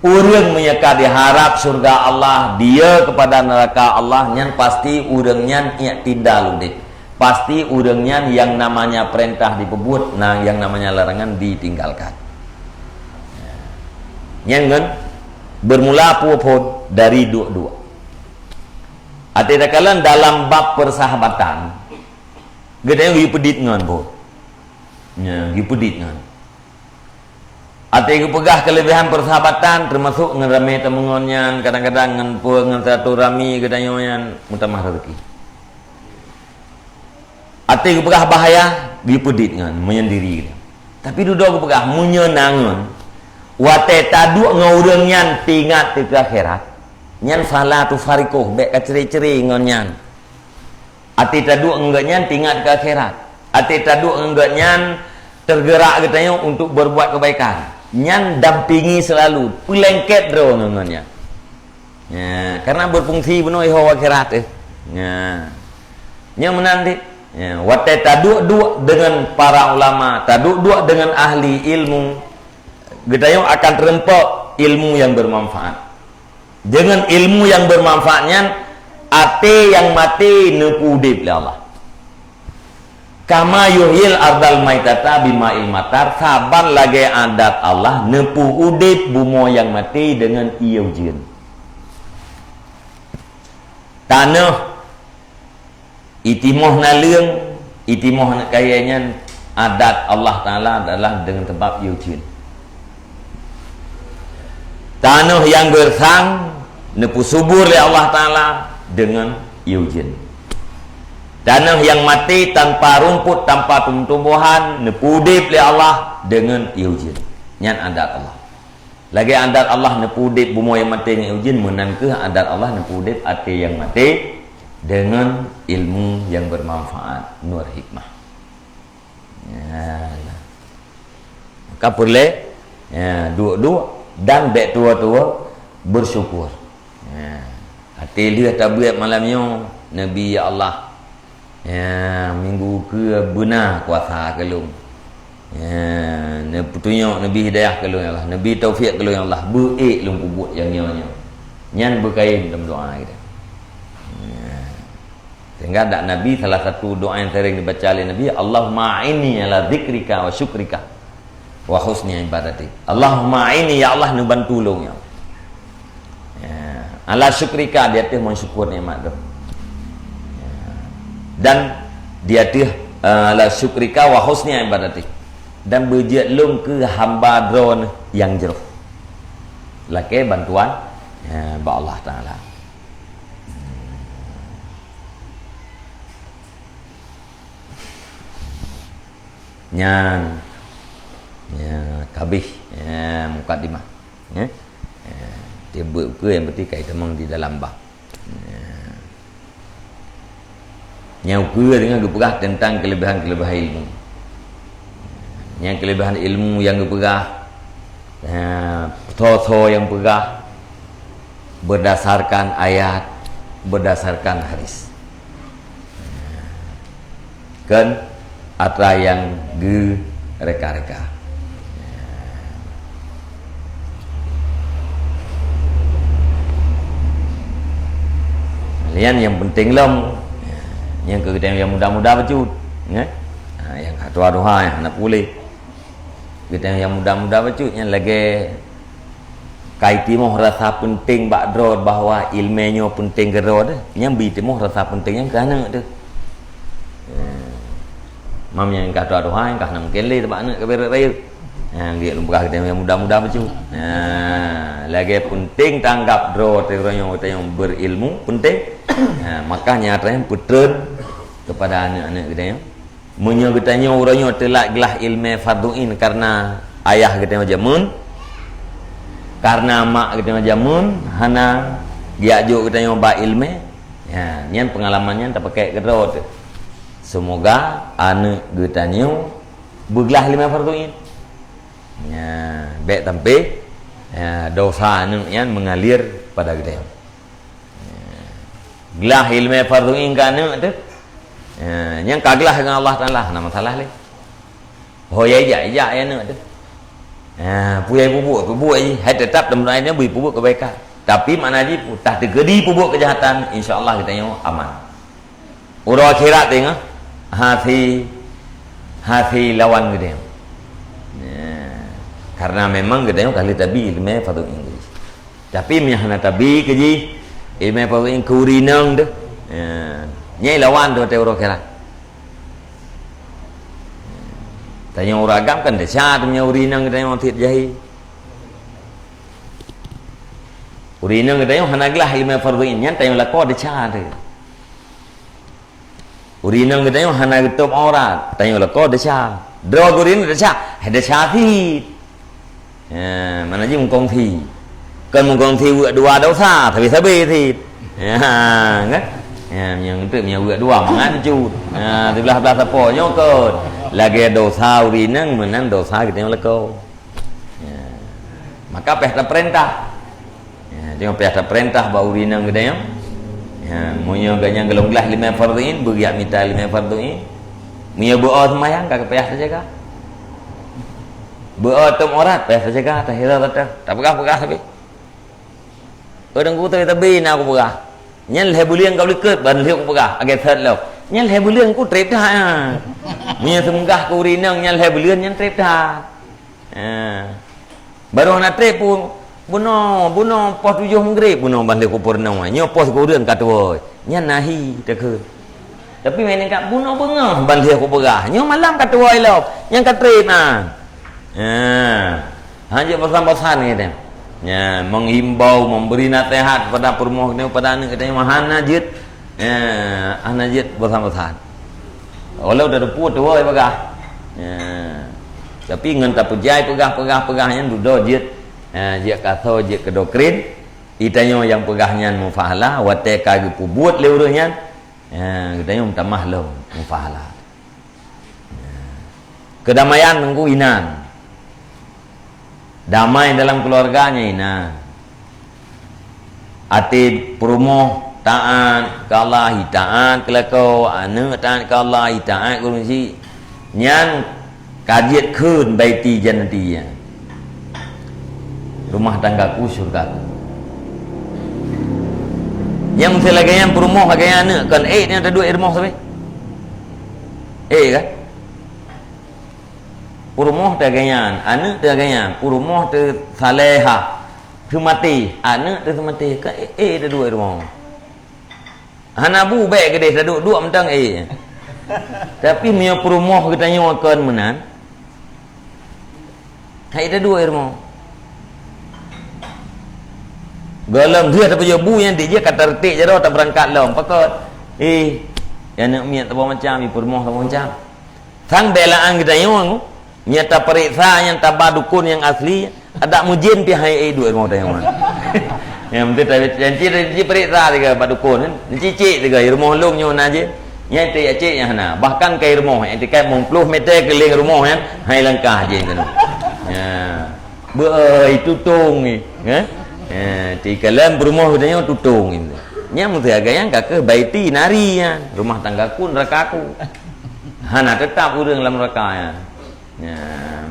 Ureuëng meunyoe ka diharap syurga Allah, dia kepada neraka Allah, nyan pasti ureuëng nyan i'tidal udeb. Pasti ureuëng nyan yang namanya perintah dipeubuet, na yang namanya larangan ditinggalkan. Nyan ngon bermula peue phon dari duek-duek. Até takalon dalam bab persahabatan, geutanyoe geupeudit ngon phon. Nya, geupeudit ngon. Até geupeugah keulebihan persahabatan, teumasok ngon ramé teumeungon nyan, kadang-kadang ngon peue, ngon silaturahmi geutanyoe nyan, meutamah rezeki. Até geupeugah bahaya, geupeudit ngon, meunyan diri. Tapi dudoe geupeugah, meunyoe na ngon, watée taduek ngon ureuëng nyan teuingat teuh keu akhirat, nyan fala tufariquh, bék kacre-cre ngon nyan. Até taduek ngon gobnyan teuingat keu akhirat. Até taduek ngon gobnyan tergerak geutanyoe untuk berbuat kebaikan. Nyan dampingi selalu, peulengket droe ngon gobnyan. Ya, karena berfungsi bunoe iho akhirat, eh. Ya. Nyan meunan dit. Ya, watée taduek-duek dengan para ulama, taduek-duek dengan ahli ilmu, geutanyoe akan teureumpok ilmu yang bermanfaat. Dengan ilmu yang bermanfaat nyan, até nyang maté neupeuudeb lé Allah. Kama yuhyil ardal maitata bima'il matar, saban lagée adat Allah neupeuudeb bumoe nyang maté deungon ié ujeuen. Tanoh itimoh naleueng, itimoh aneuk kayée nyan adat Allah Taala adalah deungon sabab ié ujeuen. Tanoh nyang geusang neupeusubur lé Allah Taala deungon ié ujeuen. Tanoh nyang maté tanpa rumput, tanpa tumbuh-tumbuhan, neupeuudeb lé Allah deungon ié ujeuen. Nyan adat Allah. Lagée adat Allah neupeuudeb bumoe nyang maté ngon ié ujeuen, meunan kheueh adat Allah neupeuudeb até nyang maté deungon ilmu nyang bermanfaat, nur hikmah. Ya. Maka peureulée, ya, duek-duek dan bék tuwo-tuwo bersyukur. Ya. Até lheueh tabeuet malam nyoe, Nabi, ya Allah, ya, minggu keue beuna kuasa keu lôn. Ya, neupeutunyok, neubi hidayah keu lôn, ya Allah. Neubi taufik keu lôn, ya Allah. Beuék lôn peubuet nyang nyoe-nyoe. Nyan beukayém dalam doa kita. Ya. Sehingga dak Nabi, salah satu doa yang sering dibaca oleh Nabi, "Allahumma a'inni ala dzikrika wa syukrika wa husni ibadatik." Allahumma a'inni, ya Allah, neubantu lôn, ya Allah. Ya, ala syukrika, di ateueh meusyukur nikmat tu. Ya. Dan di ateueh, eh, ala syukrika wa husni ibadatik. Dan beujeuet lôn keu hamba Droeneuh nyang jroh, lakée bantuan, ya, bak Allah Taala. Nyan, ya, ka abéh, ya, mukadimah. Ya. Ya, tieb buet ukeue nyang penting ka itamong di dalam bab. Ya. Nyang ukeue teungoh geupeugah teuntang keuleubehan-keuleubehan ilmu. Nyang keuleubehan ilmu nyang geupeugah, ya, soe-soe nyang peugah berdasarkan ayat, berdasarkan hadis. Kon atra nyang geureka-reka. Nyan nyang penting lom. Nyang keu geutanyoe nyang muda-muda bacut, ya. Ha, nyang ka tuha-tuha nyang hana puléh. Geutanyoe nyang muda-muda bacut nyan lagée ka itimoh rasa penting bak droe bahwa iéleumé nyoe penting keu droe, nyan bri timoh rasa penting nyan keu aneuëk teuh. Eh, mam nyang ka tuha-tuha, nyang ka hana mungken lé bak aneuëk ka beuet rayeuk. Nyang geuh lôn peugah geutanyoe nyang muda-muda bacut. Nah, lagée penting tanggap droe teuh uroe nyoe geutanyoe beurilmu, penting. Nah, maka nyan atra nyan peutreun keupada aneuëk-aneuëk geutanyoe. Meunyoe geutanyoe uroe nyoe teulat glah iéleumé fardhu ain kareuna ayah geutanyoe jameun, kareuna mak geutanyoe jameun hana geujak jok geutanyoe bak iéleumé, ya, nyan peungalaman nyan tapakék keudroe teuh. Seumoga aneuëk geutanyoe beuglah iéleumé fardhu ain. Ya, bék sampé, ya, dosa aneuëk nyan meungalir pada geutanyoe. Glah iéleumé fardhu ain keu aneuëk teuh. Eh, nyang ka glah ngon Allah Taala, hana masalah lé. Ho ya ijak, ijak ya aneuëk teuh. Eh, peue nyang peubuet, peubuet jih. Hai teutap lam doa nyan bri peubuet keubaikan. Tapi makna jih, teukeudi peubuet keujahatan, insya Allah geutanyoe aman. Uroe akhirat teungoh hase, hase lawan geutanyoe. Ya. Karena memang geutanyoe ka lheueh tabi iéleumé fardhu ain. Tapi meunyoe hana tabi keu jih, iéleumé fardhu ain keu ureuëng inong teuh. Ya. Nyan lawan teuh watée uroe akhirat. Tanyoe ureuëng agam kan desya teuh meunyoe ureuëng inong geutanyoe tieb jahé. Ureuëng inong geutanyoe hana glah iéleumé fardhu ain, nyan tanyoe lakoe desya teuh. Ureuëng inong geutanyoe hana geutôb aurat, tanyoe lakoe desya. Droe ureuëng inong desya, hai desya cit. Ya, mana jih meukongsi. Kon meukongsi weuek dua dosa, sabe-sabe cit. Ya, kan? Ya, nyang teuk nyang weuek dua mangat cut. Ya, siblah-blah sapo nyoe kon. Lagée dosa ureuëng inong meunan dosa geutanyoe lakoe. Ya. Maka payah tapeurintah. Ya, teungoh payah tapeurintah bak ureuëng inong geutanyoe. Ya, meunyoe gobnyan golom glah iéleumé fardhu ain, beujak mita iéleumé fardhu ain. Meunyoe beu-o seumayang, ka payah tajaga. Beu-o tôb aurat, payah tajaga, tahira, tapeugah-peugah sabe. Ureuëng ku tabi-tabi na kupeugah. Nyan lhée buleuen ka likot ban lheueh kupeugah, agée that lom. Nyan lhée buleuen ku treb that. Meunyoe seumeugah keu ureuëng inong nyan lhée buleuen nyan treb that. Ha. Barô hana treb pun, bunoe, bunoe poh tujoh Maghrib, bunoe ban lheueh kupeurunoe. Nyoe poh sikureueng ka tuwoe. Nyan nahi takheun. Tapi meunyoe ka bunoe beungoh ban lheueh kupeugah. Nyoe malam ka tuwoe lom. Nyan ka treb nyan. Ha. Hanjeuet bosan-bosan gitu. Ya, menghimbau, memberi nasihat kepada peurumoh geutanyoe, pada aneuëk geutanyoe, hana jeuet. Ya, hana jeuet bosan-bosan. Walau dah teupeu tuwoe bagah. Ya. Tapi ngon tapeujai peugah-peugah-peugah nyan dudoe jeuet. Ya, jeuet kasoe, jeuet keu doktrin. Geutanyoe nyang peugah nyan mufahalah, watée ka geupeubuet lé ureuëng nyan, ya, geutanyoe meutamah lom mufahalah. Keudamaian teungku inan. Damai dalam keuluwarga nyan inan. Até peurumoh taát keu Allah, hi taát keu lakoe, aneuëk taát keu Allah, hi taát keu ureuëng syiek. Nyan ka jeuet kheun baiti jannati nyan. Rumah tanggaku syurgaku. Nyang meusti lagée nyan peurumoh lagée nyan aneuëk kon ék nyan taduek i rumoh sabe. Ék kan? Peurumoh teuh lagée nyan, aneuëk teuh lagée nyan, peurumoh teuh salehah, seumaté, aneuëk teuh seumaté, ka ék, ék taduek i rumoh. Hana bu bék keudeh taduek-duek mantong ék. Tapi meunyoe peurumoh geutanyoe kon meunan, Hai ita duek rumoh. Gohlom deuh tapajoh bu nyang dijak ka taretek jaroe tabeurangkat lom. Pakon? Eh, ya aneuk miet saboh macam, i peurumoh saboh macam. Sang belaan geutanyoe, nyang tapareksa, nyang taba dukon nyang asli, adak mujin pih hai, eh, duek rumoh tanyoe. Nyang penting tabi janci, janci pareksa tiga bak dukon kan. Cicik tiga, i rumoh lôn nyoe na jih. Nyang ti cik nyang hana. Bahkan kai rumoh, nyang ti kai meuplôh meter keulieng rumoh nyan, hai langkah jih keunoe. Ya. Beu, eh, tutong ni, eh? Eh, ti kalon peurumoh geutanyoe tutong ni. Nyang meusti agak nyang ka keuh baiti nari nyan. Rumah tanggaku neurakaku. Hana teutap ureueng lam neuraka nyan. Nyan.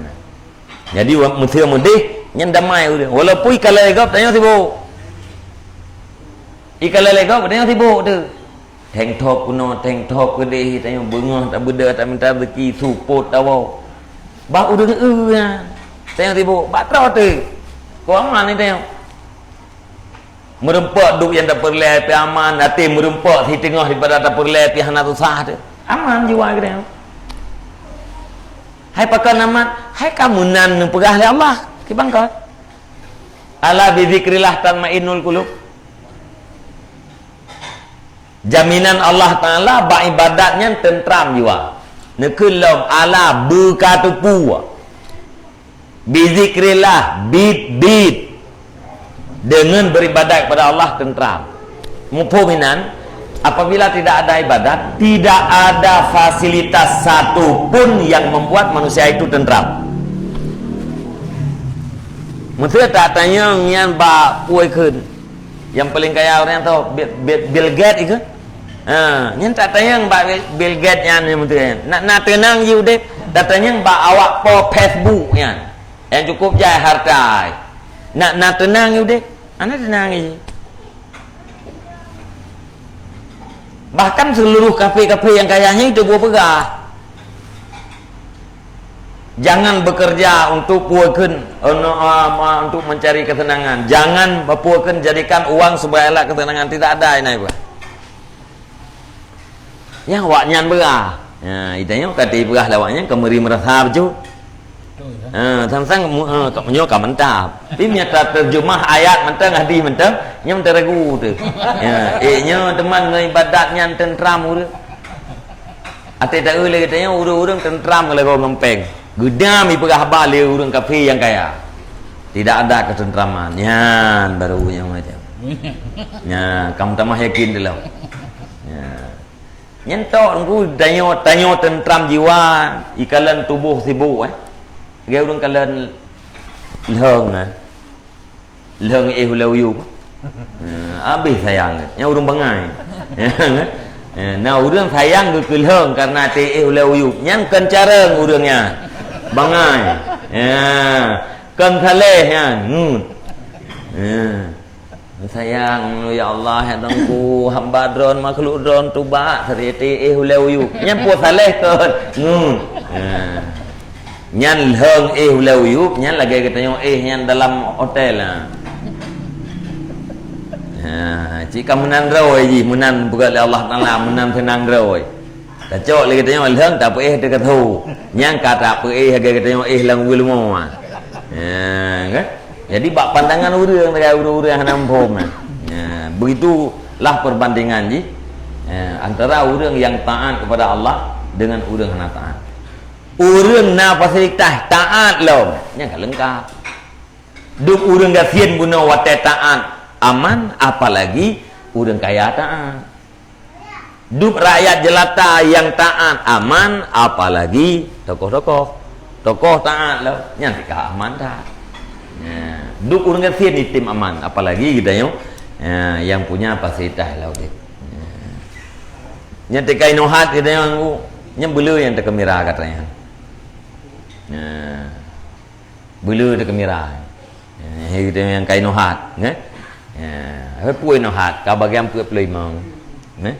Jadi, wa-, meusé meudeh, nyan damai ureueng. Walaupun ikalai gob, tanyoe sibuk. Ikalai gob, tanyoe sibuk tu. Teng thop keunoe, teng thop keudeh, tanyoe beungoh tabeudôh, taminta rezeki, seupôt tawoe. Bah ureueng eu nyan. Tanyoe sibuk, bak troh tu. Keu aman ni tanyoe. Meureumpok duek nyang tapeureulée pih aman, até meureumpok siteungoh daripada tapeureulée pih hana susah teuh. Aman jiwa geutanyoe. Hai pakon aman, hai ka meunan neupeugah lé Allah, kiban kon. Ala bizikrillah tatmainnul qulub. Jaminan Allah Taala bak ibadat nyan teuntram jiwa. Neukheun lom ala beuka teupeu. Bizikrillah, bit-bit. Dengan beribadat kepada Allah tentram. Muphom inan, apabila tidak ada ibadat, tidak ada fasilitas satu pun yang membuat manusia itu tentram. Meusé tatanyong nyan bak peue kheun? Nyang paléng kaya ureueng nyan tho, Bill, Bill, Bill Gates ikeu. Ha, nyan tatanyong bak Bill, Bill Gates nyan, nyan beutôi nyan. Nak na teunang jih udép, tatanyong bak awak po Facebook nyan. Nyang cukup jai harta. Nak na teunang jih udép, hana teunang jih. Bahkan seluruh kafé-kafé nyang kaya nyan itu buah peugah. Jangan bekerja untuk peue kheun, untuk, ah, untuk mencari kesenangan. Jangan peue kheun jadikan uang sebagai alat kesenangan. Tidak ada inan peugah. Nyang awak nyan peugah. Ha, itanyoe ka dipeugah lé awak nyan ka meuri meurasa beujeuet. Ha, sang-sang mu-, ha, ka, nyoe ka mantap. Tapi meunyoe tateurjeumah ayat mantong, hadis mantong, nyoe mantong ragu teuh. Ya, eh, nyoe teuma ngon ibadat nyan teuntram ureueng. Até taeu lé geutanyoe ureueng-ureueng teuntram lagoe ngon péng. Geudam ipeugah haba lé ureueng kafé nyang kaya. Tidak ada ketentraman. Nyan baru nyang macam. Nya, kamu tamah yakin dulu. Ya. Nyan tok Teungku, tanyoe, tanyoe teuntram jiwa, ikalon tuboh sibuk, eh. Lagèe ureueng kalon lheueng, eh. Lheueng éh ulèe uyup. Eh, habéh sayang. Nyan ureueng bangai. Eh, na ureueng sayang keu lheueng karena até éh ulèe uyup. Nyan kon carông ureueng nyan. Bangai. Ya. Kon saleh nyan. Ngut. Ya. Sayang, ya Allah, ya Tuhanku, hamba droen, makhluk droen, tuba, seureuti éh ulèe uyup. Nyan peue saleh kon? Ngut. Ha. Nyan lheueng éh ulèe uyup, nyan lagèe geutanyoe éh nyan dalam hotel, ha. Ha, cit ka meunan droe jih, meunan peugah lé Allah Taala, meunan seunang droe. Tacok lé geutanyoe lheueng tapeuéh teuka tho. Nyang ka tapeuéh lagèe geutanyoe éh lam ubeue leumo. Ha, kan? Jadi bak pandangan ureueng, ureueng-ureueng hana muphom, nah. Ha, begitulah perbandingan jih, ha, antara ureueng nyang taat kepada Allah dengan ureueng hana taat. Ureueng na fasilitas taat lom, nyan ka leungkap. Dum ureueng gasien bunoe watèe taat aman, apalagi ureueng kaya taat. Dum rakyat jelata nyang taat aman, apalagi tokoh-tokoh. Tokoh taat lom, nyan teuka aman that. Nya, dum ureueng gasien item aman, apalagi geutanyoe, nya, nyang punya fasilitas lam udép. Nya. Nyan teuka inoe hat geutanyoe, nyan beuleu nyang teukeumira gata nyan. Nya. Beuleu teukeumira. Eh, geutanyoe nyang ka inoe hat, neh? Ya, peue inoe hat, ka bagian peuet ploh limong. Neh?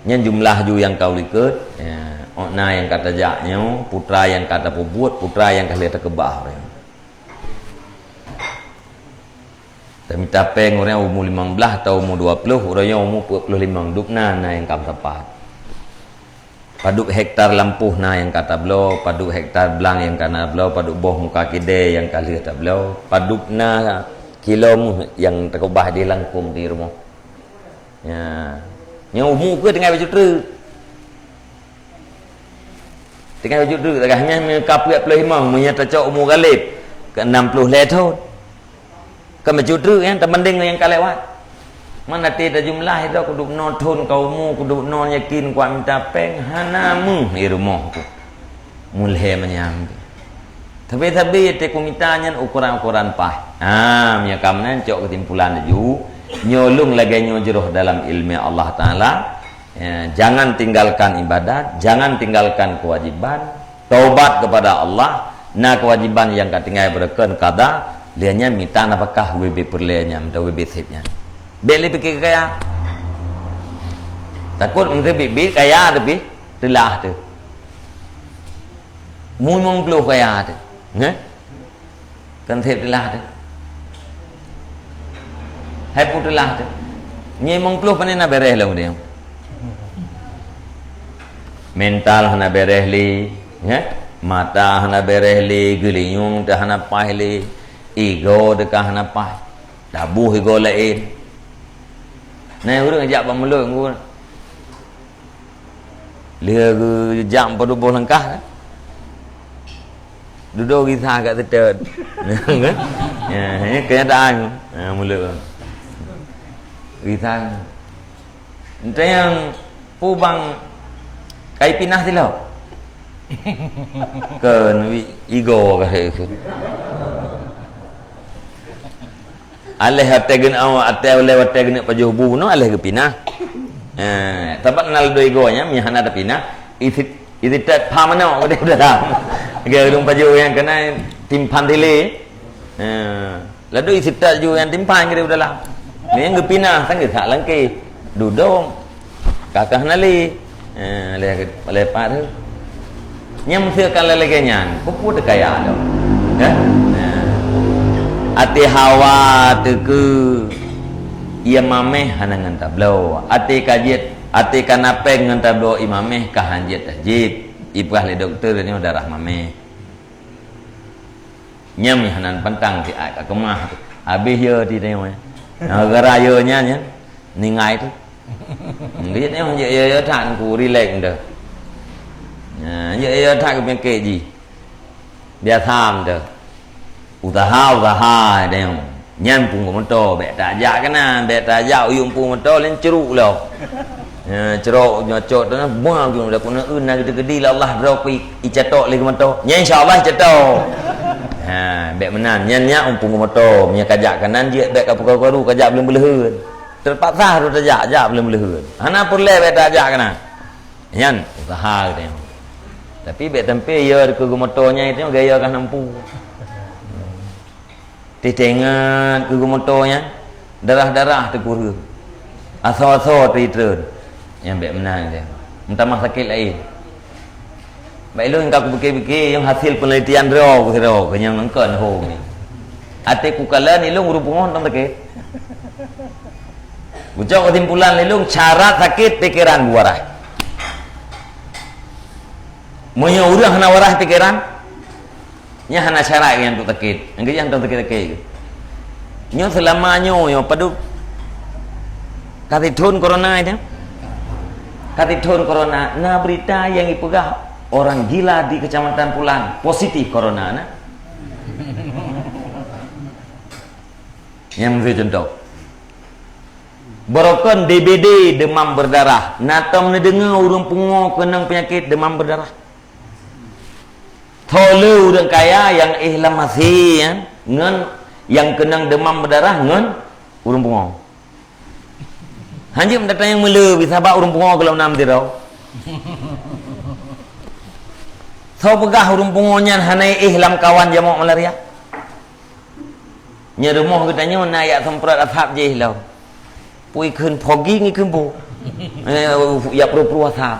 Nyan jumlah ju nyang ka u likot, ya, ôk na nyang ka tajak nyoe, putra nyang ka tapeubuet, putra nyang ka lheueh takeubah. Tamita péng ureueng umu limong blaih atau umu dua ploh, ureueng nyoe umu peuet ploh limong, dum na, na nyang ka meusapat. Padub hektar lampôh na nyang ka tabloe, padub hektar blang nyang ka na tabloe, padub boh muka keudè nyang ka lheueh tabloe, padub na kilo méuh nyang teukeubah di langkông di rumoh. Ya. Nyoe umu keuh tinggai bacut treuk. Tinggai bacut treuk, tagah nyan meunyoe ka peuet ploh limong, meunyoe tacok umu galeb, keu enam ploh lhèe thon. Kan bacut treuk nyan teubandéng ngon nyang ka lewat. Man até tajumlah itu, kuduek noe thon ka umu, kuduek noe yakin kuat mita péng, hana méuh di rumoh tu. Mulhé manyam. Tapi-tapi até kumita nyan ukuran-ukuran paih. Ha, meunyoe ka meunan cok keusimpulan laju, nyoe lôn lagèe nyoe jroh dalam ileumèe Allah Taala. Ya, jangan tinggalkan ibadat, jangan tinggalkan kewajiban. Taubat kepada Allah, na kewajiban nyang ka tinggai beureukeun qada, lheueh nyan mita nafakah ubé peureulèe nyan, mita ubé sép nyan. Bèk lé piké kaya. Takot meunteubit-bit kaya tapi teulah teuh. Limong ploh kaya teuh. Nggih? Kan sép teulah teuh. Hai peue teulah teuh. Nyoe limong ploh pané na bèrèh lom deh. Mental hana bèrèh lé, ya? Mata hana bèrèh lé, geulinyueng teuh hana paih lé, igoe teuh ka hana paih. Taboh igoe laén. Na ureueng jak bak mulod ngon Lheueh geujak padub boh langkah, kan? Dudoe gisa kat sitet. Ya, ini kenyataan. Ha, mulod. Gisa. Entah nyang peue bang kai pinah silop. Keu igoe ka. Aléh watèe geuneuk, watèe, aléh watèe geuneuk pajoh bu nyoe aléh geupinah. Eh, sabab na ladôm igoe nyan, meunyo hana tapinah, isi, isi tet pha manok keudéh u dalam. Lagèe ureueng pajoh nyang keunan timphan dilé. Eh, ladôm isi tet ju nyang timphan keudéh u dalam. Meunyo geupinah, sang geusak langkeh. Dudong. Ka keuh hana lé. Eh, lé, lé pat tu. Nyang meuseukan lagèe nyan, peue-peue teukaya lom. Eh? Eh. Até hawa teukeue, ié maméh hana ngon tabloe. Até ka jeuet, até ka na péng ngon tabloe ié maméh ka han jeuet tajieb. Ipeugah lé dokto nyoe darah maméh. Nyan meuhana pantang siat ka keumah tu. Habéh yö ti tanyoe. Nah, gara-gara yö nyan, nyan, ningai tu. Dia tengok je yö-yö that ku relax dah. Nah, je yö that ku pengke ji. Biasa dah. Usaha, usaha tengok. Nyan punggung moto, bèk tajak keunan, bèk tajak uyueng punggung moto laén ceruk lom. Ya, cerok nyocok tu nah, buang tu dah keuneuk eun na geude-geude lé Allah droe ku i, icatok lé geumoto. Nyan insya Allah icatok. Ha, bèk meunan. Nyan nyak umpung geumoto, meunyo kajak kanan jeuet bèk ka pukaru-karu kajak beuleuheun-beuleuheun. Teupaksa harôh tajak, jak beuleuheun-beuleuheun. Hana peureulèe bèk tajak kanan. Nyan usaha geutanyoe. Tapi bèk sampai ya keu geumoto nyan itu gaya ka nampu. Teuingat keu geumoto nyan, darah-darah teukureueng. Asoe-asoe teuitreun. Nyan bèk meunan dia. Meutamah sakét laén. Bak ilôn ka kupike-pike, nyang hasil penelitian droe ku sidroe, keu nyang engkon hom ni. Até kukalon ilôn ureueng pungoh teuh sakét. Kucok kesimpulan ilôn, syarat sakét pikeran buarah. Meunyoe ureueng hana waras pikeran, nyan hana syarat nyang untuk sakét. Nyang keu nyang untuk sakét-sakét. Nyoe seulama nyoe, nyoe padub ka sithon corona nyan. Ka sithon corona, na berita nyang ipeugah orang gila di kecamatan pulan positif corona na. Nyang meucuntoh. Beurokon D B D demam berdarah. Na tom neudeungoe ureueng pungoh keunong peunyakét demam berdarah. Tho le ureueng kaya nyang éh lam maséh nyan ngon nyang keunong demam berdarah ngon ureueng pungoh. Hanjeuet meudatang nyang meule, sabab ureueng pungoh gohlom nam sidroe. Tho peugah ureueng pungoh nyan hana éh lam kawan jamok malaria. Nyan rumoh geutanyoe na jak semprot asap jih lom. Pui kheun fogging ikheun bu. Eh, jak pru-pru asap.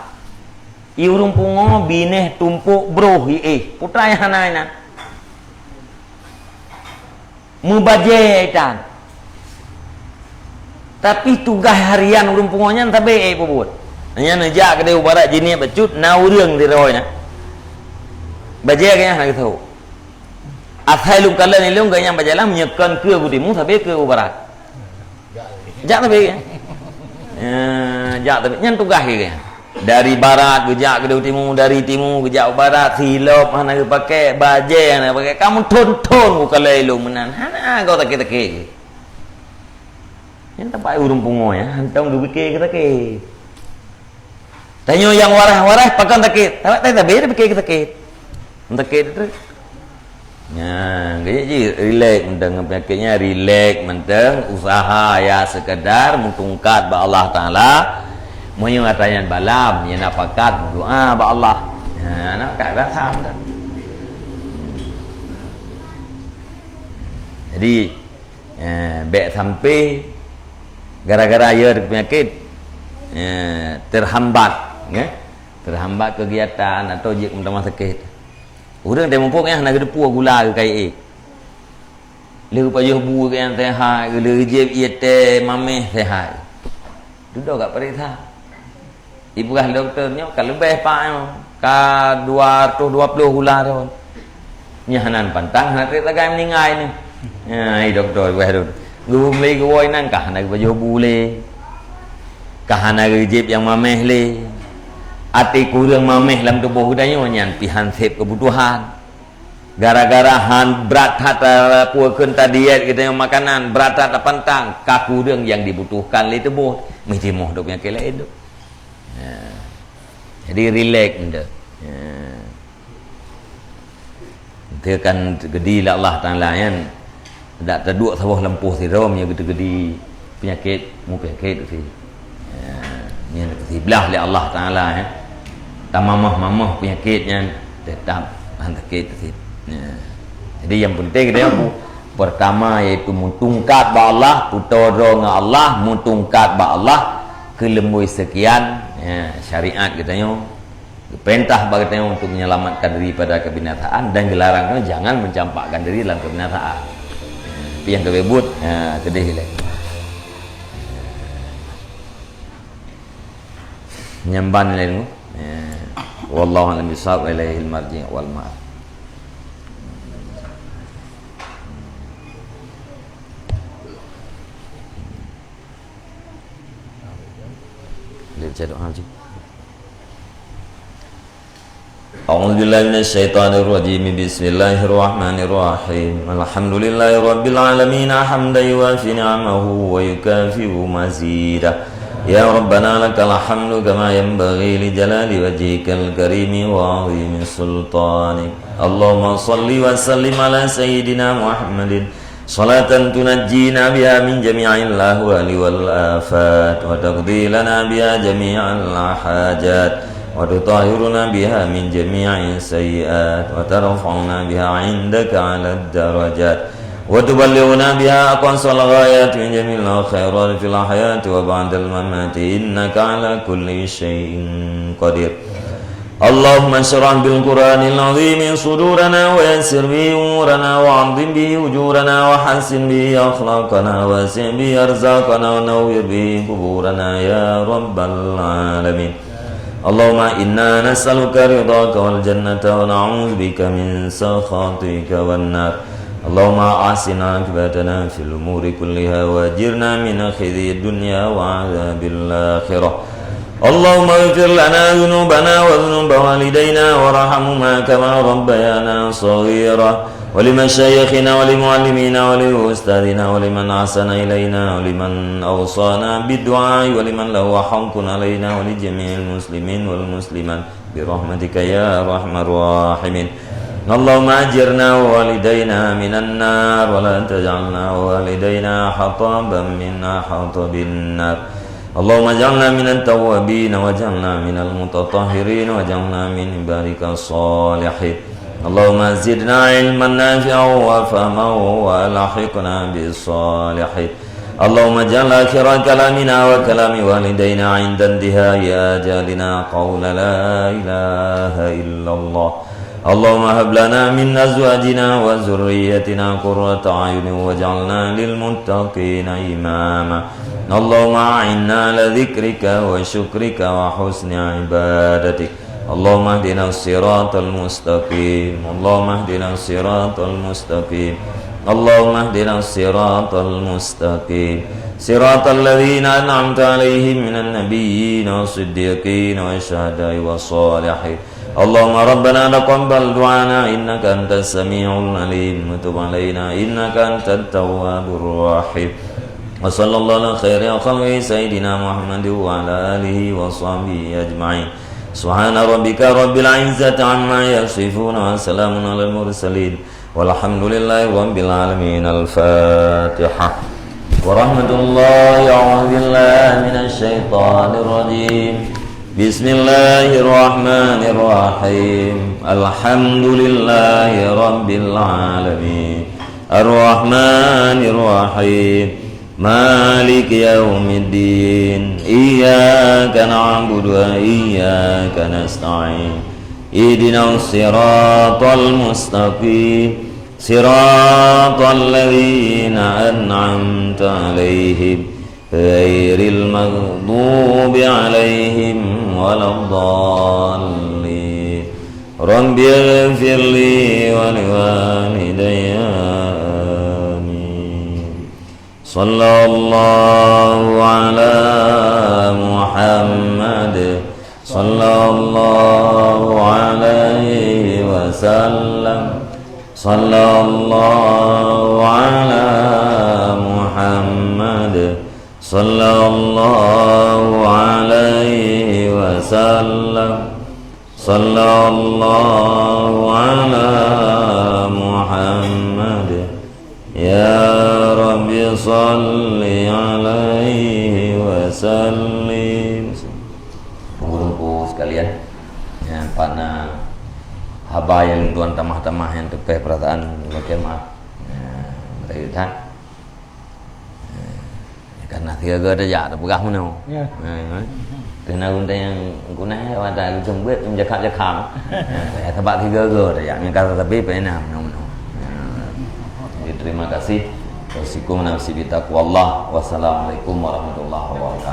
I ureueng pungoh binéh tumpok broh i éh. Putra nyang hana inan. Meubajèe itan. Tapi tugaih harian ureueng pungoh nyan sabe éh peubuet. Nyan neujak keudeh u barat jiniet bacut, na ureuëng di roh na. Bajée geuh nyan hana geuseuôt. Asai lôn kalon ilôn geuh nyan bajalan meunyoe kon keue u timu sabe keue u barat. Jak sabe geuh nyan. Ya, jak sabe. Nyan tugaih geuh nyan. Dari barat geujak keudeh u timu, dari timu geujak u barat, silop hana geupakai, bajée hana geupakai. Kamoe thon-thon u kalon ilôn meunan. Hana goe takét-takét. Nyan teumpat ureuëng pungo nyan, hantom geupike keu takét. Tanyoe nyang waras-waras pakon takét. Awak tai tabe tapike keu takét. Takét tu. Nyan, kejak jih rilek mantong ngon peunyakét nyan, rilek mantong, usaha ya sekadar meutungkat bak Allah Taala. Meunyoe ata nyan balam, ya na pakat meudoa bak Allah. Nyan, na pakat rasa mantong. Jadi, Eh, bék sampai gara-gara ya peunyakét, eh, terhambat, ya. Terhambat kegiatan atau jeuet keu meutamah sakét. Ureuëng teuh muphom nyang hana geuteupeue gula keu kayée. Lheueh pajoh bu keu nyang sehat, lheueh jieb ié teh mameh sehat. Dudoe ka peuriksa. Ipeugah dokto nyoe ka leubeh pak nyoe, ka dua ratus dua puluh gula ron. Nyoe hana pantang hana trép sagai meuninggai nyoe. Nyan, ai dokto ipeugah tu. Geumeuli geuwoe nyan ka hana geupajoh bu lé. Ka hana geujieb nyang mameh lé. Até kureueng mameh lam tuboh geutanyoe nyan pih han sép keubutuhan. Gara-gara han brat that, eh, peue kheun tadiet geutanyoe makanan, brat that tapantang, ka kureueng nyang dibutuhkan lé tuboh, meusti moh dok peunyakét laén tu. Ya. Jadi rilek nyoe. Ya. Teukan geudi lé Allah Taala nyan. Dak taduek saboh lampôh sidroe meunyoe geuteugedi peunyakét, mupeunyakét usi. Ya, nyan siblah lé Allah Taala, ya. Tamamah-mamah peunyakét nyan teutap han sakét usi. Ya. Jadi nyang peunteng kita nyoe, pertama yaitu meutungkat bak Allah, peutoe droe ngon Allah, meutungkat bak Allah, keuleumui seukian, ya, syariat geutanyoe. Geupeurintah bak geutanyoe untuk menyelamatkan diri pada kebinasaan dan geularang geutanyoe jangan mencampakkan diri dalam kebinasaan. Tapi nyang keubeubut, ha, keudeh ilée. Nyang ban ilée nyoe. Ya. Wallahu a'lam bishawab, wa ilaihil marji' wal ma'ab. Dia baca doa je. أعوذ بالله من الشيطان الرجيم. بسم الله الرحمن الرحيم. الحمد لله رب العالمين، حمدا يوافي نعمه ويكافئ مزيده. يا ربنا لك الحمد كما ينبغي لجلال وجهك الكريم وعظيم سلطانك. اللهم صل وسلم على سيدنا محمد صلاة تنجينا بها من جميع الأهوال والآفات، وتقضي لنا بها جميع الحاجات، وتطهرنا بها من جميع السيئات، وترفعنا بها عندك أعلى الدرجات، وتبلغنا بها أقصى الغايات من جميع الخيرات في الحياة وبعد الممات، إنك على كل شيء قدير. اللهم اشرح بالقرآن العظيم صدورنا ويسر به أمورنا وعظم به أجورنا وحسن به أخلاقنا ووسع به أرزاقنا ونور به قبورنا يا رب العالمين. اللهم إنا نسألك رضاك والجنة ونعوذ بك من سخطك والنار. اللهم أحسن عاقبتنا في الأمور كلها وأجرنا من خزي الدنيا وعذاب الآخرة. اللهم اغفر لنا ذنوبنا وذنوب والدينا وارحمهما كما ربيانا صغيرا، ولمشايخنا ولمعلمينا ولأستاذنا ولمن أحسن إلينا ولمن أوصانا بالدعاء ولمن له حق علينا ولجميع المسلمين والمسلمات برحمتك يا أرحم الراحمين. اللهم أجرنا ووالدينا من النار ولا تجعلنا ووالدينا حطبا من أحطاب النار. اللهم اجعلنا من التوابين واجعلنا من المتطهرين واجعلنا من عبادك الصالحين. اللهم زدنا علما نافعا وفهما وألحقنا بالصالحين. اللهم اجعل آخر كلامنا وكلام والدينا عند انتهاء آجالنا قول لا إله إلا الله. اللهم هب لنا من أزواجنا وذرياتنا قرة أعين واجعلنا للمتقين إماما. اللهم أعنا على ذكرك وشكرك وحسن عبادتك. اللهم اهدنا الصراط المستقيم. اللهم اهدنا الصراط المستقيم. اللهم اهدنا الصراط المستقيم. صراط الذين أنعمت عليهم من النبيين والصديقين والشهداء والصالحين. اللهم ربنا تقبل دعانا إنك أنت السميع العليم وتب علينا إنك أنت التواب الرحيم. وصلى الله على خير خلقه سيدنا محمد وعلى آله وصحبه أجمعين. سبحان ربك رب العزة عما يصفون وسلام على المرسلين والحمد لله رب العالمين. الفاتحة. ورحمة الله، أعوذ بالله من الشيطان الرجيم. بسم الله الرحمن الرحيم. الحمد لله رب العالمين. الرحمن الرحيم. مالك يوم الدين. إياك نعبد وإياك نستعين. اهدنا الصراط المستقيم. صراط الذين أنعمت عليهم غير المغضوب عليهم ولا الضالين. رب اغفر لي ولوالدي. آمين. صلى الله على محمد. صلى الله عليه وسلم. صلى الله على محمد. صلى الله عليه وسلم. صلى الله على محمد. Ya Rabbi, salli alaihi wa sallim. Teungku-teungku sekalian, nyang pat na haba nyang lôn tuan tamah-tamah nyang teupeh peurasaan, lakèe meu'ah. Ya, beutôi that. Ya, karena sigoe-goe tajak, tapeugah meunoe. Ya. Ya, kan? Keunan ureueng nyang guna, ya, watèe geuteumbeuet, jakak-jakak. Ya, sabab sigoe-goe tajak, nyang ka sabe pih na meunoe-meunoe. Ya. Jadi, terima kasih. Wasikum nafsi bitaqwallah. Wassalamualaikum warahmatullahi wabarakatuh.